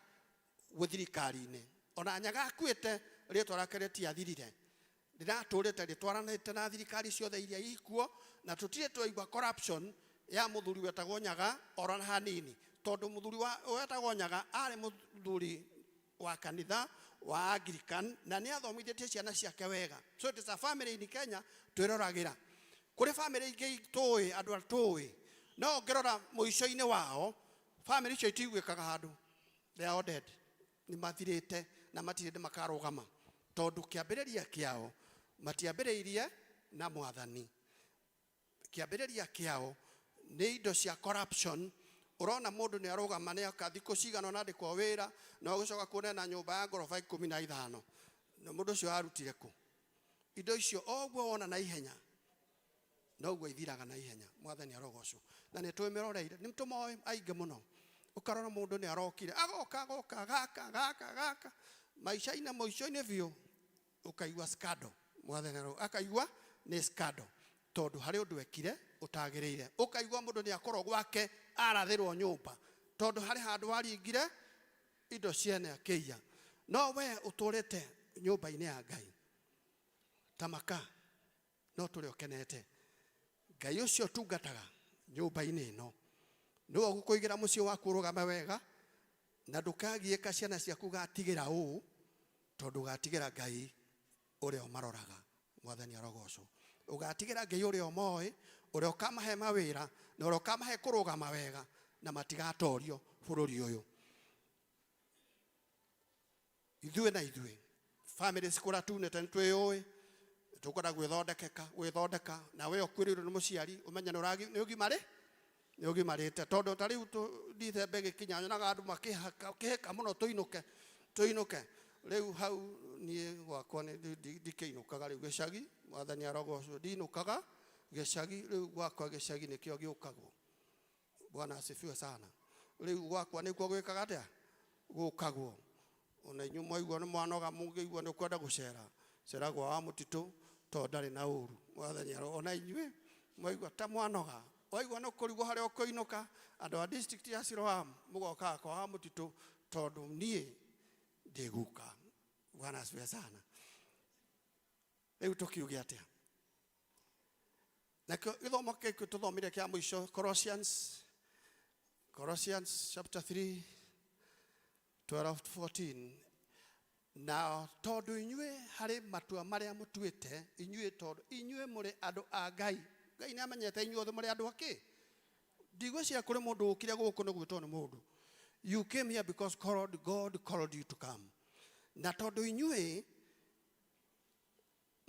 thirikari-inĩ. Ona Nyaga akuĩte rĩtwa rĩake rĩtiathirire, rĩratũrĩte rĩtwaranĩte na thirikari ciothe iria ikuo, na tũtirĩ twaigua corruption ya mũthuri wetagwo Nyaga oro na hanini, tondũ mũthuri wetagwo Nyaga arĩ mũthuri wa kanitha wa Anglican na nĩ athomithĩtie ciana ciake wega. So it is a family in Kenya twĩroragĩra. Kũrĩ family ingĩ tũĩ, andũ a tũĩ, no ũngĩrora mũico-inĩ wao family icio itiguĩkaga handũ, they are all dead, nĩ mathirĩte na matirĩ hĩndĩ makarũgama, tondũ kĩambĩrĩria kĩao matiambĩrĩirie na Mwathani. Kĩambĩrĩria kĩao nĩ indo cia corruption. Ũrona mũndũ nĩ arũgama nĩ aka thikũ cigana ũna andĩkwo wĩra, na ũgĩcoka kuona na nyũmba ya ngoroba 15, na mũndũ ũcio arutire kũ? Indo icio o ũguo wona na ihenya noguo ithiraga na ihenya. Mwathani arogocwo. Na nĩ twĩmĩroreire, nĩ tũmoĩ aingĩ mũno. Ũkarora mũndũ nĩ arokire, agoka, agoka, gaka, gaka, gaka, maica-inĩ mũico-inĩ biũ ũkaigua scandal. Mwathani akaigua nĩ scandal, tondũ harĩ ũndũ ekire ũtagĩrĩire. Ũkaigua mũndũ nĩ akorwo gwake arathĩrwo nyũmba, tondũ harĩ handũ aringire indo ciene akĩiya. No we ũtũrĩte nyũmba-inĩ ya Ngai ta maka, no tũrĩ ũkenete. Ngai ũcio ũtungataga nyũmba-inĩ ĩno nĩwe ũgũkũigĩra mũciĩ waku ũrũgame wega, na ndũkagiĩka ciana ciaku gatigĩra ũũ, tondũ ũgatigĩra Ngai ũrĩa ũmaroraga. Mwathani arogocwo. Ũgatigĩra Ngai ũrĩa ũmoĩ, ũrĩa ũkamahe mawĩra, na ũrĩa ũkamahe kũrũgama wega, na matigatorio bũrũri ũyũ. Ithuĩ na ithuĩ family cikũra tunĩte nĩ twĩyũĩ, tũkwenda gwĩthondeka, na we ũkuĩrĩirwo nĩ mũciari ũmenye nĩ ũgimarĩ, nĩ ũgimarĩte. Tondũ ta rĩu Dithemba ĩgĩkinya nyonaga andũ makĩhĩka mũno tũinũke, tũinũke. Rĩu hau niĩ gwakwa nĩ ndikĩinũkaga rĩu gĩcagi. Mwathani arogocwo, ndinũkaga gĩcagi rĩu gwakwa gĩcagi nĩkĩo gĩũkagwo. Bwana asifiwe sana. Rĩu gwakwa nĩkuo gwĩkaga atĩa? Gũkagwo. Ona inyuĩ mwaigua nĩ mwanoga, mũngĩigua nĩ ũkwenda gũcera, cera gwa wa mũtitũ, tondũ ndarĩ na ũru. Mwathani ona inyuĩ mwaigua ta mwanoga, waigua nĩ ũkũrigwo harĩa ũkũinũka, andũ a district ya Siloam mũgokaga kwa wa mũtitũ, tondũ niĩ ndĩguka. Bwana asifiwe sana. Rĩu tũkiuge atĩa? Nakĩo gĩthomo gĩkĩ tũthomire kĩa mũico, Colossians chapter 3 12 to 14. Na tondũ inyuĩ harĩ matua marĩa mũtuĩte, inyuĩ tondũ inyuĩ mũrĩ andũ a Ngai. Ngai nĩ amenyete inyuĩ othe mũrĩ andũ a kĩ? Ndigwĩciria kũrĩ mũndũ ũkire gũkũ nĩ gwĩtwo nĩ mũndũ. You came here because God called you to come. Na tondũ inyuĩ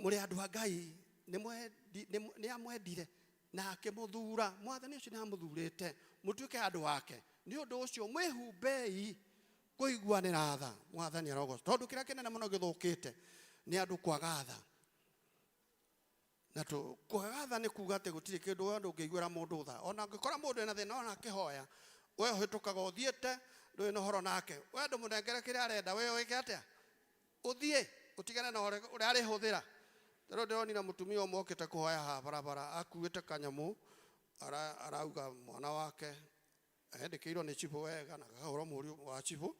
Mũrĩ andũ a Ngai, nĩ amwendire na akĩmũthura. Mwathani ũcio nĩ amũthurĩte mũtuĩke andũ ake. Nĩ ũndũ ũcio mwĩhumbei kũiguanĩra tha. Mwathani arogocwo. Tondũ kĩrĩa kĩnene mũno gĩthũkĩte nĩ andũ kwaga tha. Na kwaga tha nĩ kuga atĩ gũtirĩ kĩndũ we ndũngĩiguĩra mũndũ tha. Ona ũngĩkora mũndũ ena thĩna ona akĩhoya, we ũhĩtũkaga ũthiĩte, ndũrĩ na ũhoro nake. We ndũmũnengere kĩrĩa arenda, we wĩke atĩa? Ũthiĩ, ũtigane na ũrĩa arĩhũthĩra. Ta rĩu ndĩronire mũtumia ũmwe okĩte kũhoya haha barabara, akuĩte kanyamũ, arauga mwana wake, endĩkĩirwo nĩ cibũ wega, na akahũrwo mũhũri wa cibũ,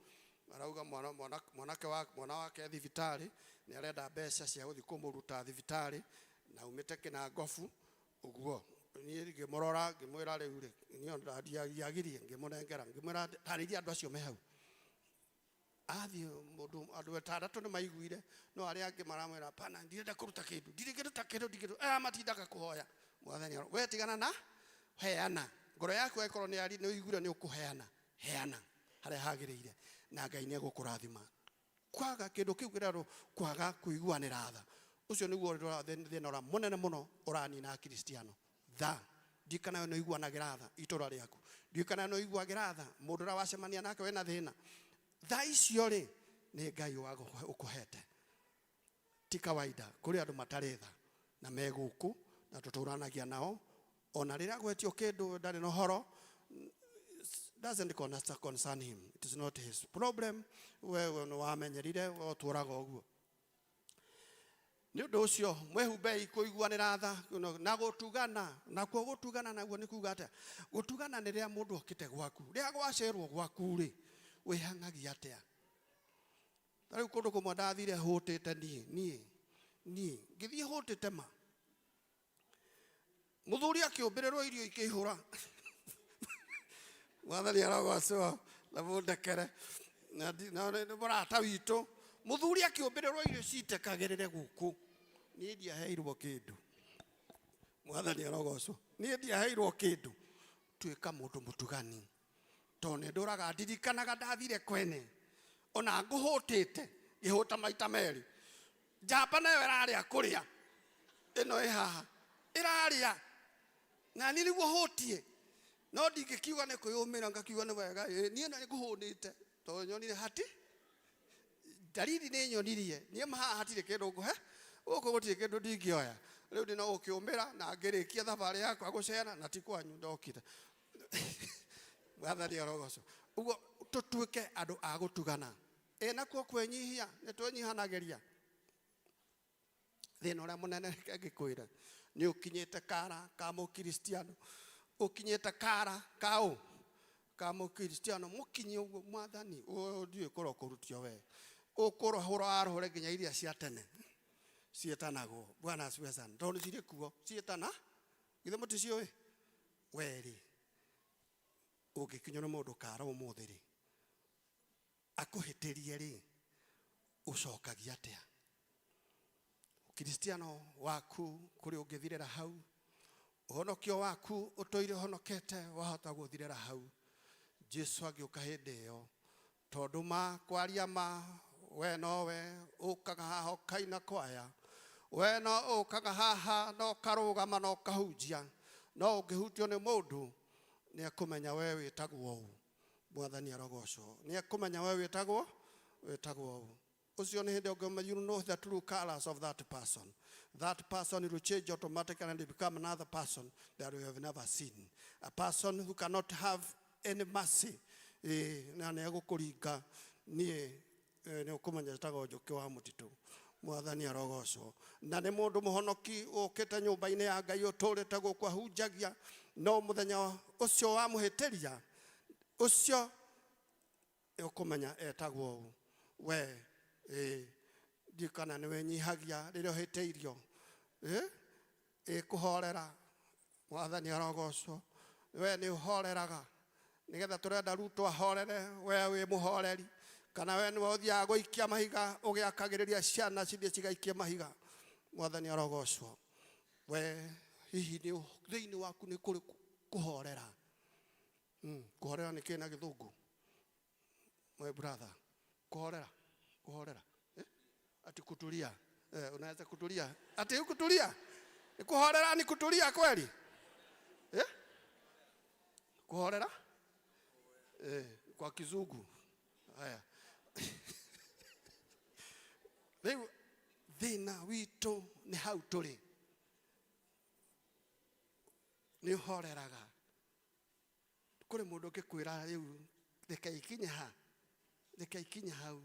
arauga mwana wake thibitarĩ, nĩ arenda mbeca cia gũthiĩ kũmũruta thibitarĩ, na aumĩte Kĩnangobu, ũguo. Niĩ ngĩmũrora, ngĩmwĩra rĩu rĩ, niĩ ndiagirie, ngĩmũnengera, ngĩmwĩra tarĩria andũ acio me hau. Athiĩ mũndũ, andũ atandatũ nĩ maiguire, no arĩa angĩ maramwĩra, hapana, ndirenda kũruta kĩndũ, ndirĩkĩruta kĩndũ, ndingĩruta. Aya matindaga kũhoya. Mwathani aro, we tigana na heana. Ngoro yaku ĩkorwo nĩ ari, nĩ ũiguire nĩ ũkũheana, heana harĩa hagĩrĩire, na Ngai nĩ egũkũrathima. Kwaga kĩndũ kĩu kĩrerwo kwaga kũiguanĩra tha. Ũcio nĩguo thĩna ũrĩa mũnene mũno ũranina Akristiano. Tha. Ndirikana we nĩ ũiguanagĩra tha itũra rĩaku. Ndirikana nĩ ũiguagĩra tha mũndũ ũrĩa wacemania nake wĩna thĩna. Tha icio rĩ, nĩ Ngai ũkũhete. Ti kawaida, kũrĩ andũ matarĩ tha na me gũkũ na tũtũranagia nao. Ona rĩrĩa gwetio kĩndũ ndarĩ na ũhoro, doesn't concern him. It is not his problem. Wewe nĩ wamenyerire, we ũtũraga ũguo. Nĩ ũndũ ũcio mwĩhumbei kũiguanĩra tha na gũtugana. Nakuo gũtugana naguo nĩ kuga atĩa? Gũtugana nĩ rĩrĩa mũndũ okĩte gwaku. Rĩrĩa gwacerwo gwaku rĩ, wĩhang'agia atĩa? Ta rĩu kũndũ kũmwe ndathire hũtĩte niĩ, niĩ, niĩ, ngĩthiĩ hũtĩte ma. Mũthuri akĩũmbĩrĩrwo irio ikĩihũra. Mwathani arogocwo na mũndekere. Na nĩ mũrata witũ. Mũthuri akĩũmbĩrĩrwo irio citekagĩrĩre gũkũ. Niĩ ndiaheirwo kĩndũ. Mwathani arogocwo. Niĩ ndiaheirwo kĩndũ. Tuĩka mũndũ mũtugani. Tondũ nĩ ndũraga ndirikanaga ndathire kwene. Ona ngũhũtĩte, ngĩhũta maita merĩ. Njamba nayo ĩrarĩa kũrĩa. Ĩno ĩ haha. Ĩrarĩa. Na niĩ nĩguo hũtie. No ndingĩkiuga nĩ kwĩyũmĩra, ngakiuga nĩ wega. Ĩ, niĩ na nĩngũhũnĩte. Tondũ nyonire hati. Dalili nĩ nyonirie. Niĩ haha hatirĩ kĩndũ ngũhe. Gũkũ gũtirĩ kĩndũ ndingĩoya. Rĩu ndĩ no gũkĩũmĩra na ngĩrĩkia thabarĩ yakwa gũcera na ti kwanyu ndokire. Mwathani arogocwo. Ũguo tũtuĩke andũ a gũtugana. Ĩ nakuo kwĩnyihia, nĩ twĩnyihanagĩria. Thĩna ũrĩa mũnene reke ngĩkwĩre, nĩ ũkinyĩte kara ka mũkristiano. Ũkinyĩte kara ka ũ? Ka mũkristiano. Mũkinyi ũguo mwathani, ũyũ ndiũĩ kũrĩa ũkũrutio we. Ũkũrahũra warũre nginya iria cia tene. Ciĩtanagwo. Bwana asifiwe sana. Tondũ cirĩ kuo. Ciĩtana? Githĩ mũticiũĩ? We rĩ, ũngĩkinywo nĩ mũndũ kara ũmũthĩ rĩ, akũhĩtĩrie rĩ, ũcokagia atĩa? Ũkristiano waku kũrĩ ũngĩthirĩra hau, ũhonokio waku ũtũire ũhonokete wahota gũthirĩra hau. Jesu agĩũka hĩndĩ ĩyo, tondũ ma kwaria ma, we nowe ũkaga haha ũkaina kwaya, we no ũkaga haha na ũkarũgama na ũkahunjia, no ũngĩhutio nĩ mũndũ nĩ ekũmenya we wĩtagwo ũũ. Mwathani arogocwo. Nĩ ekũmenya we wĩtagwo ũũ. Ũcio nĩ hĩndĩ ũngĩmenya, you know the true colors of that person. That person will change automatically and become another person that we have never seen. A person who cannot have any mercy. Na nĩ egũkũringa. Niĩ, nĩ ũkũmenya njĩtagwo Njũkĩ wa Mũtitũ. Mwathani arogocwo. Na nĩ mũndũ mũhonoki ũkĩte nyũmba-inĩ ya Ngai ũtũrĩte gũkũ ahunjagia, no mũthenya ũcio wamũhĩtĩria, ũcio ũkũmenya etagwo ũũ. We, ndiũĩ kana nĩ wĩnyihagia rĩrĩa ũhĩtĩirio. Kũhorera. Mwathani arogocwo. We nĩ ũhoreraga. Nĩgetha tũrenda Ruto ahorere, we wĩ mũhoreri. Kana we nĩwe ũthiaga gũikia mahiga, ũgĩakagĩrĩria ciana cithiĩ cigaikie mahiga. Mwathani arogocwo. We hihi nĩ thĩinĩ waku nĩ kũrĩ kũhorera. Kũhorera nĩ kĩ na gĩthũngũ? My brother, kũhorera, kũhorera. Ati kutulia. Eh, unaweza kutulia ati kutulia ni kuhorera ni kutulia kweli eh? Kuhorera eh, kwa kizungu haya rĩu thĩna witũ nĩ hau tũrĩ nĩ ũhoreraga kũrĩ mũndũ ũngĩkwĩra rĩu reke ikinye ha reke ikinye hau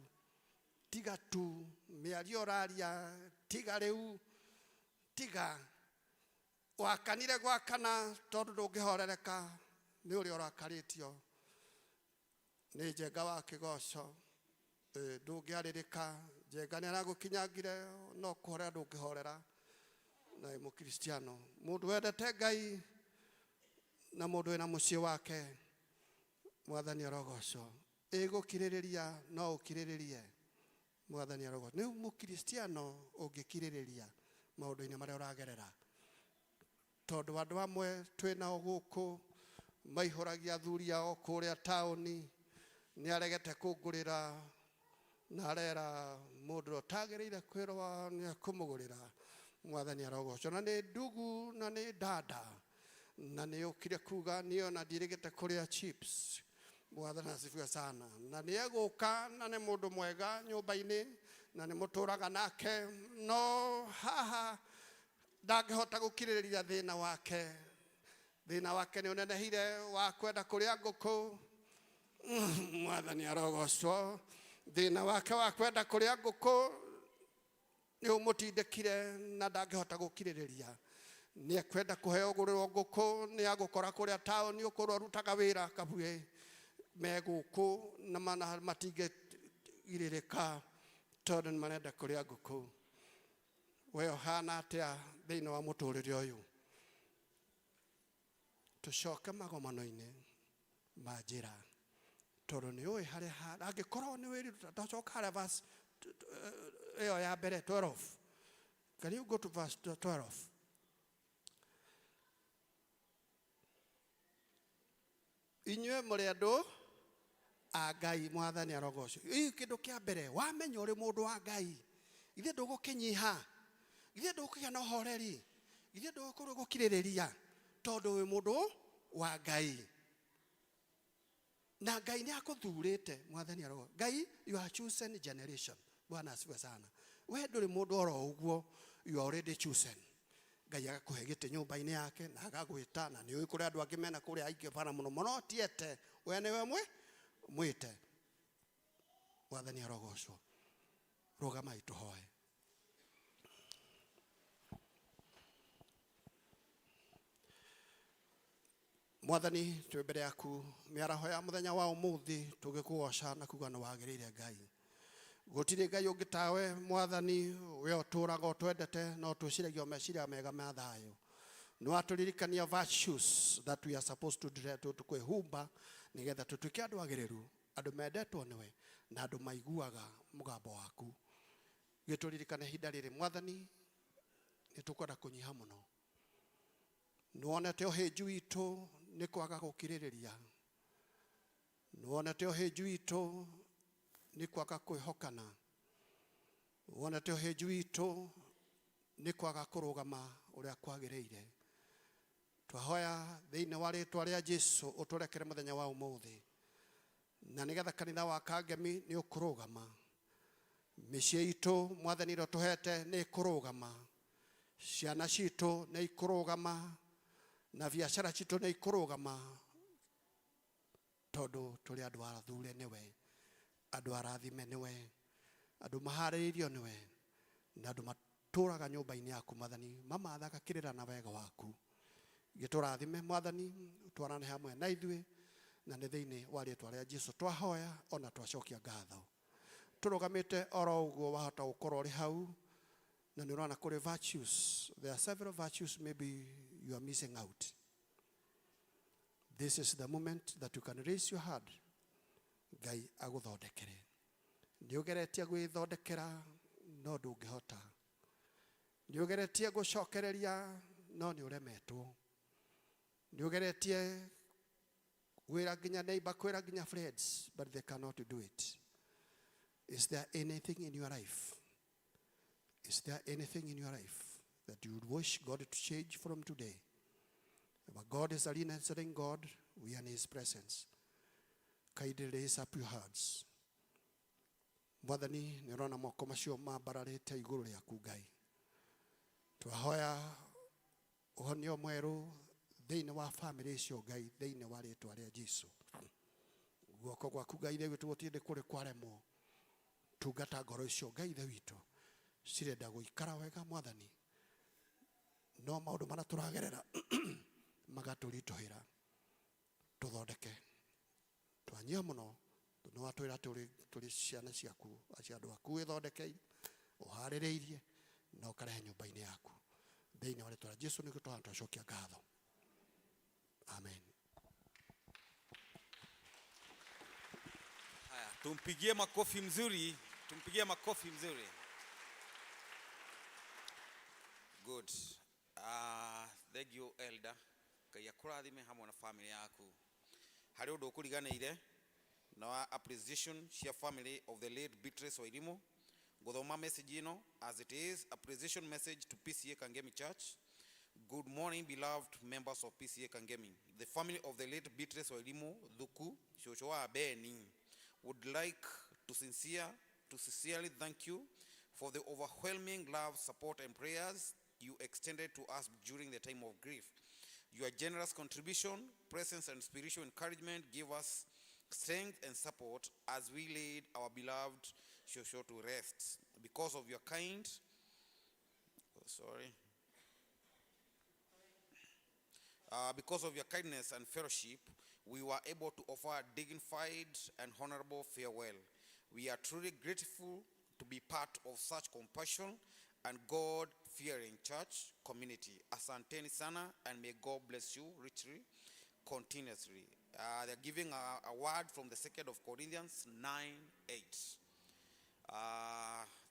tiga tu mĩario ũraria tiga rĩu tiga wakanire gwakana tondũ ndũngĩhorereka nĩ ũrĩa ũrakarĩtio nĩ njenga wa kĩgoco Eh, ndũngĩarĩrĩka njenga nĩ aragũkinyangire no kũhorera ndũngĩhorera na wĩ mũkristiano mũndũ wendete ngai na mũndũ wĩna mũciĩ wake mwathani arogocwo ĩgũkirĩrĩria no ũkirĩrĩrie mwathani arogocwo nĩ mũkristiano ũngĩkirĩrĩria maũndũ-inĩ marĩa ũragerera tondũ andũ amwe twĩ nao gũkũ maihũragia athuri ao kũrĩa taũni nĩ aregete kũngũrĩra na arera mũndũ ũrĩa ũtagĩrĩire kwĩrwo nĩ ekũmũgũrĩra mwathani arogocwo na nĩ ndugu na nĩ dada na nĩ ũkire kuga niĩ ona ndirĩgĩte kũrĩa chips mwathani asifiwe sana na nĩ egũka na nĩ mũndũ mwega nyũmba-inĩ na nĩ mũtũraga nake no haha ndangĩhota gũkirĩrĩria thĩna wake thĩna wake nĩ ũnenehire wa kwenda kũrĩa ngũkũ mwathani arogocwo thĩna wake wa kwenda kũrĩa ngũkũ nĩ ũmũtindĩkire na ndangĩhota gũkirĩrĩria nĩ ekwenda kũheo gũrĩrwo ngũkũ nĩ agũkora kũrĩa taũni ũkũrwo arutaga wĩra kabuĩ me gũkũ na mana matingĩgirĩrĩka tondũ nĩ marenda kũrĩa ngũkũ we ũhana atĩa thĩinĩ wa mũtũrĩre ũyũ tũcoke magomano-inĩ ma njĩra tondũ nĩ ũĩ harĩa angĩkorwo nĩ wĩruta tacoka harĩa verse ĩyo ya mbere 12 can you go to verse 12 inyuĩ mũrĩ andũ a ngai mwathani arogocwo ĩ kĩndũ kĩa mbere wamenya ũrĩ mũndũ wa ngai ithe ndũgũkĩnyiha ithe ndũgũkĩgĩa na ũhoreri ithe ndũgũkorwo gũkirĩrĩria tondũ wĩ mũndũ wa ngai na ngai nĩ akũthurĩte mwathani arogo ngai you are chosen generation bwana asifiwe sana we ndũrĩ mũndũ oro ũguo you are already chosen ngai agakũhe gĩtĩ nyũmba-inĩ yake na agagwĩta na nĩ ũĩ kũrĩ andũ angĩ mena kũrĩa aingĩ bara mũno mũno tiete we nĩwe mwĩ mwĩte mwathani arogocwo rũgamai tũhoe mwathani twĩ mbere yaku mĩaraho ya mũthenya wa ũmũthĩ tũgĩkũgoca na kuga nĩ wagĩrĩire ngai gũtirĩ ngai ũngĩ tawe mwathani we ũtũraga ũtwendete no twĩciragia o meciria mega ma thayũ nĩ watũririkania virtues that we are supposed to to kwĩhumba nĩgetha tũtuĩke andũ agĩrĩru andũ mendetwo nĩwe na andũ maiguaga mũgambo waku gĩtũririkane ihinda rĩrĩ mwathani nĩ tũkwenda kũnyiha mũno nĩwonete ũhĩnju witũ nĩ kwaga gũkirĩrĩria nĩwonete ũhĩnju witũ nĩ kwaga kwĩhokana wonete ũhĩnju witũ nĩ kwaga kũrũgama ũrĩa kwagĩrĩire twahoya thĩinĩ wa rĩtwa rĩa Jesu ũtũrekere mũthenya wa ũmũthĩ na nĩgetha kanitha wa Kangemi nĩ ũkũrũgama mĩciĩ itũ mwathani ĩrĩa ũtũhete nĩ ĩkũrũgama ciana citũ nĩ ikũrũgama na biacara citũ nĩ ikũrũgama tondũ tũrĩ andũ athure nĩwe andũ arathime nĩwe andũ maharĩrĩirio nĩwe na andũ matũraga nyũmba-inĩ yaku mwathani mamathaga kĩrĩra na wega waku gĩtũrathime mwathani twarane hamwe na ithuĩ na nĩ thĩinĩ wa rĩtwa rĩa Jesu twahoya ona twacokia ngatho tũrũgamĩte oro ũguo wahota gũkorwo ũrĩ hau na nĩ ũrona kũrĩ virtues there are several virtues maybe you are missing out this is the moment that you can raise your hand ngai agũthondekere nĩ ũgeretie gwĩthondekera no ndũngĩhota nĩ ũgeretie gũcokereria no nĩ ũremetwo nĩ ũgeretie gwĩra nginya neighbor kwĩra nginya friends but they cannot do it is there anything in your life Is there anything in your life that you would wish God to change from today? But God is a answering God. We are in His presence. Kindly raise up your hands. Mwathani, nĩ ũrona moko macio mambararĩte igũrũ rĩaku Ngai. Twahoya ũhonio mwerũ thĩinĩ wa famĩlĩ icio Ngai, thĩinĩ wa rĩtwa rĩa Jesu. Guoko gwaku Ngai ithe witũ gũtirĩ kũrĩ kwaremwo. Tungata ngoro icio Ngai ithe witũ cirenda gũikara wega Mwathani, no maũndũ marĩa tũragerera magatũritũhĩra. Tũthondeke. Twanyia mũno nĩ watwĩra tũrĩ ciana ciaku, acio andũ aku wĩthondekeire, ũharĩrĩirie na ũkarehe nyũmba-inĩ yaku. Thĩinĩ wa rĩtwa rĩa Jesu nĩguo tũhana twacokia ngatho. Amen. Haya, tumpigie makofi mzuri, tumpigie makofi mzuri. Good. Thank you elder. Ngai akũrathime hamwe na family yaku. Harĩ ũndũ ũkũriganĩire na wa appreciation cia family of the late Beatrice Wairimu. Gũthoma message ĩno as it is, appreciation message to PCA Kangemi Church. Good morning, beloved members of PCA Kangemi. The family of the late Beatrice Wairimu Thuku, cũcũ wa Beni, would like to sincerely thank you for the overwhelming love, support, and prayers you extended to us during the time of grief. Your generous contribution, presence, and spiritual encouragement give us strength and support as we laid our beloved Shosho to rest. Because of your kind, oh, sorry. Because of your kindness and fellowship, we were able to offer a dignified and honorable farewell. We are truly grateful to be part of such compassion and God-fearing church community. Asanteni sana, and may God bless you richly, continuously. They're giving a word from the 2nd of Corinthians 9:8.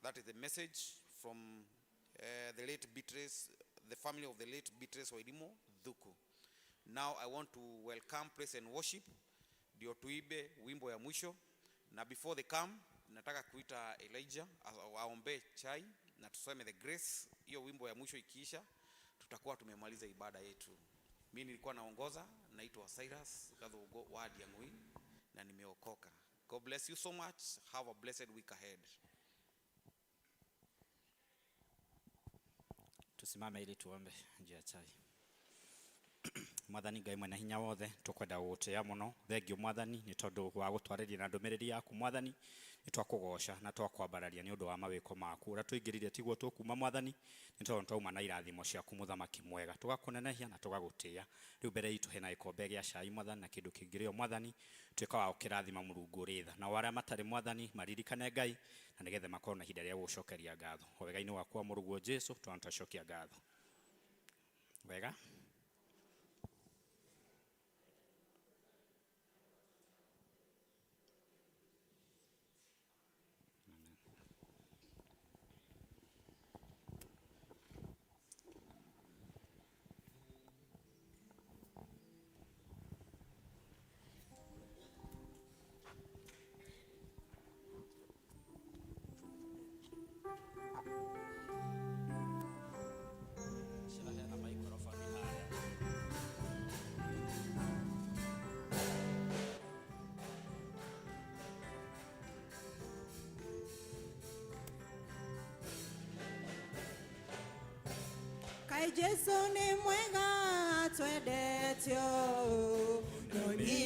That is the message from the late Beatrice, the family of the late Beatrice Wairimu Thuku. Now I want to welcome praise and worship, ndio tuimbe wimbo ya mwisho, na before they come, nataka kuita Elijah aombe chai na tusome the grace. Hiyo wimbo ya mwisho ikiisha, tutakuwa tumemaliza ibada yetu. Mimi nilikuwa naongoza, naitwa Cyrus Gathugo wa Diang'ui na nimeokoka. God bless you so much. Have a blessed week ahead. Tusimame ili tuombe njia ya chai. Mwathani Ngai mwene hinya wothe, tukwenda gũgũtĩĩa mũno. Thengiũ Mwathani nĩ tondũ wa gũtwarĩria na ndũmĩrĩri yaku Mwathani. Nĩ twakũgoca na twakwambararia nĩ ũndũ wa mawĩko maku. Ũrĩa tũingĩrire tiguo tũkuma Mwathani, nĩ tondũ twauma na irathimo ciaku mũthamaki mwega. Tũgakũnenehia na tũgagũtĩĩa. Rĩu mbere itũ hena gĩkombe gĩa cai Mwathani na kĩndũ kĩngĩrĩo Mwathani. Tuĩka wa gũkĩrathima Mũrungu ũrĩ tha. Nao arĩa matarĩ Mwathani maririkane Ngai na nĩgetha makorwo na ihinda rĩa gũgũcokeria ngatho. O wega-inĩ waku wa Mũrũguo Jesũ twana twacokia ngatho. Wega. Shiraheana microphone haria. Kaĩ Jesũ nĩ mwega twendete ũũ, no niĩ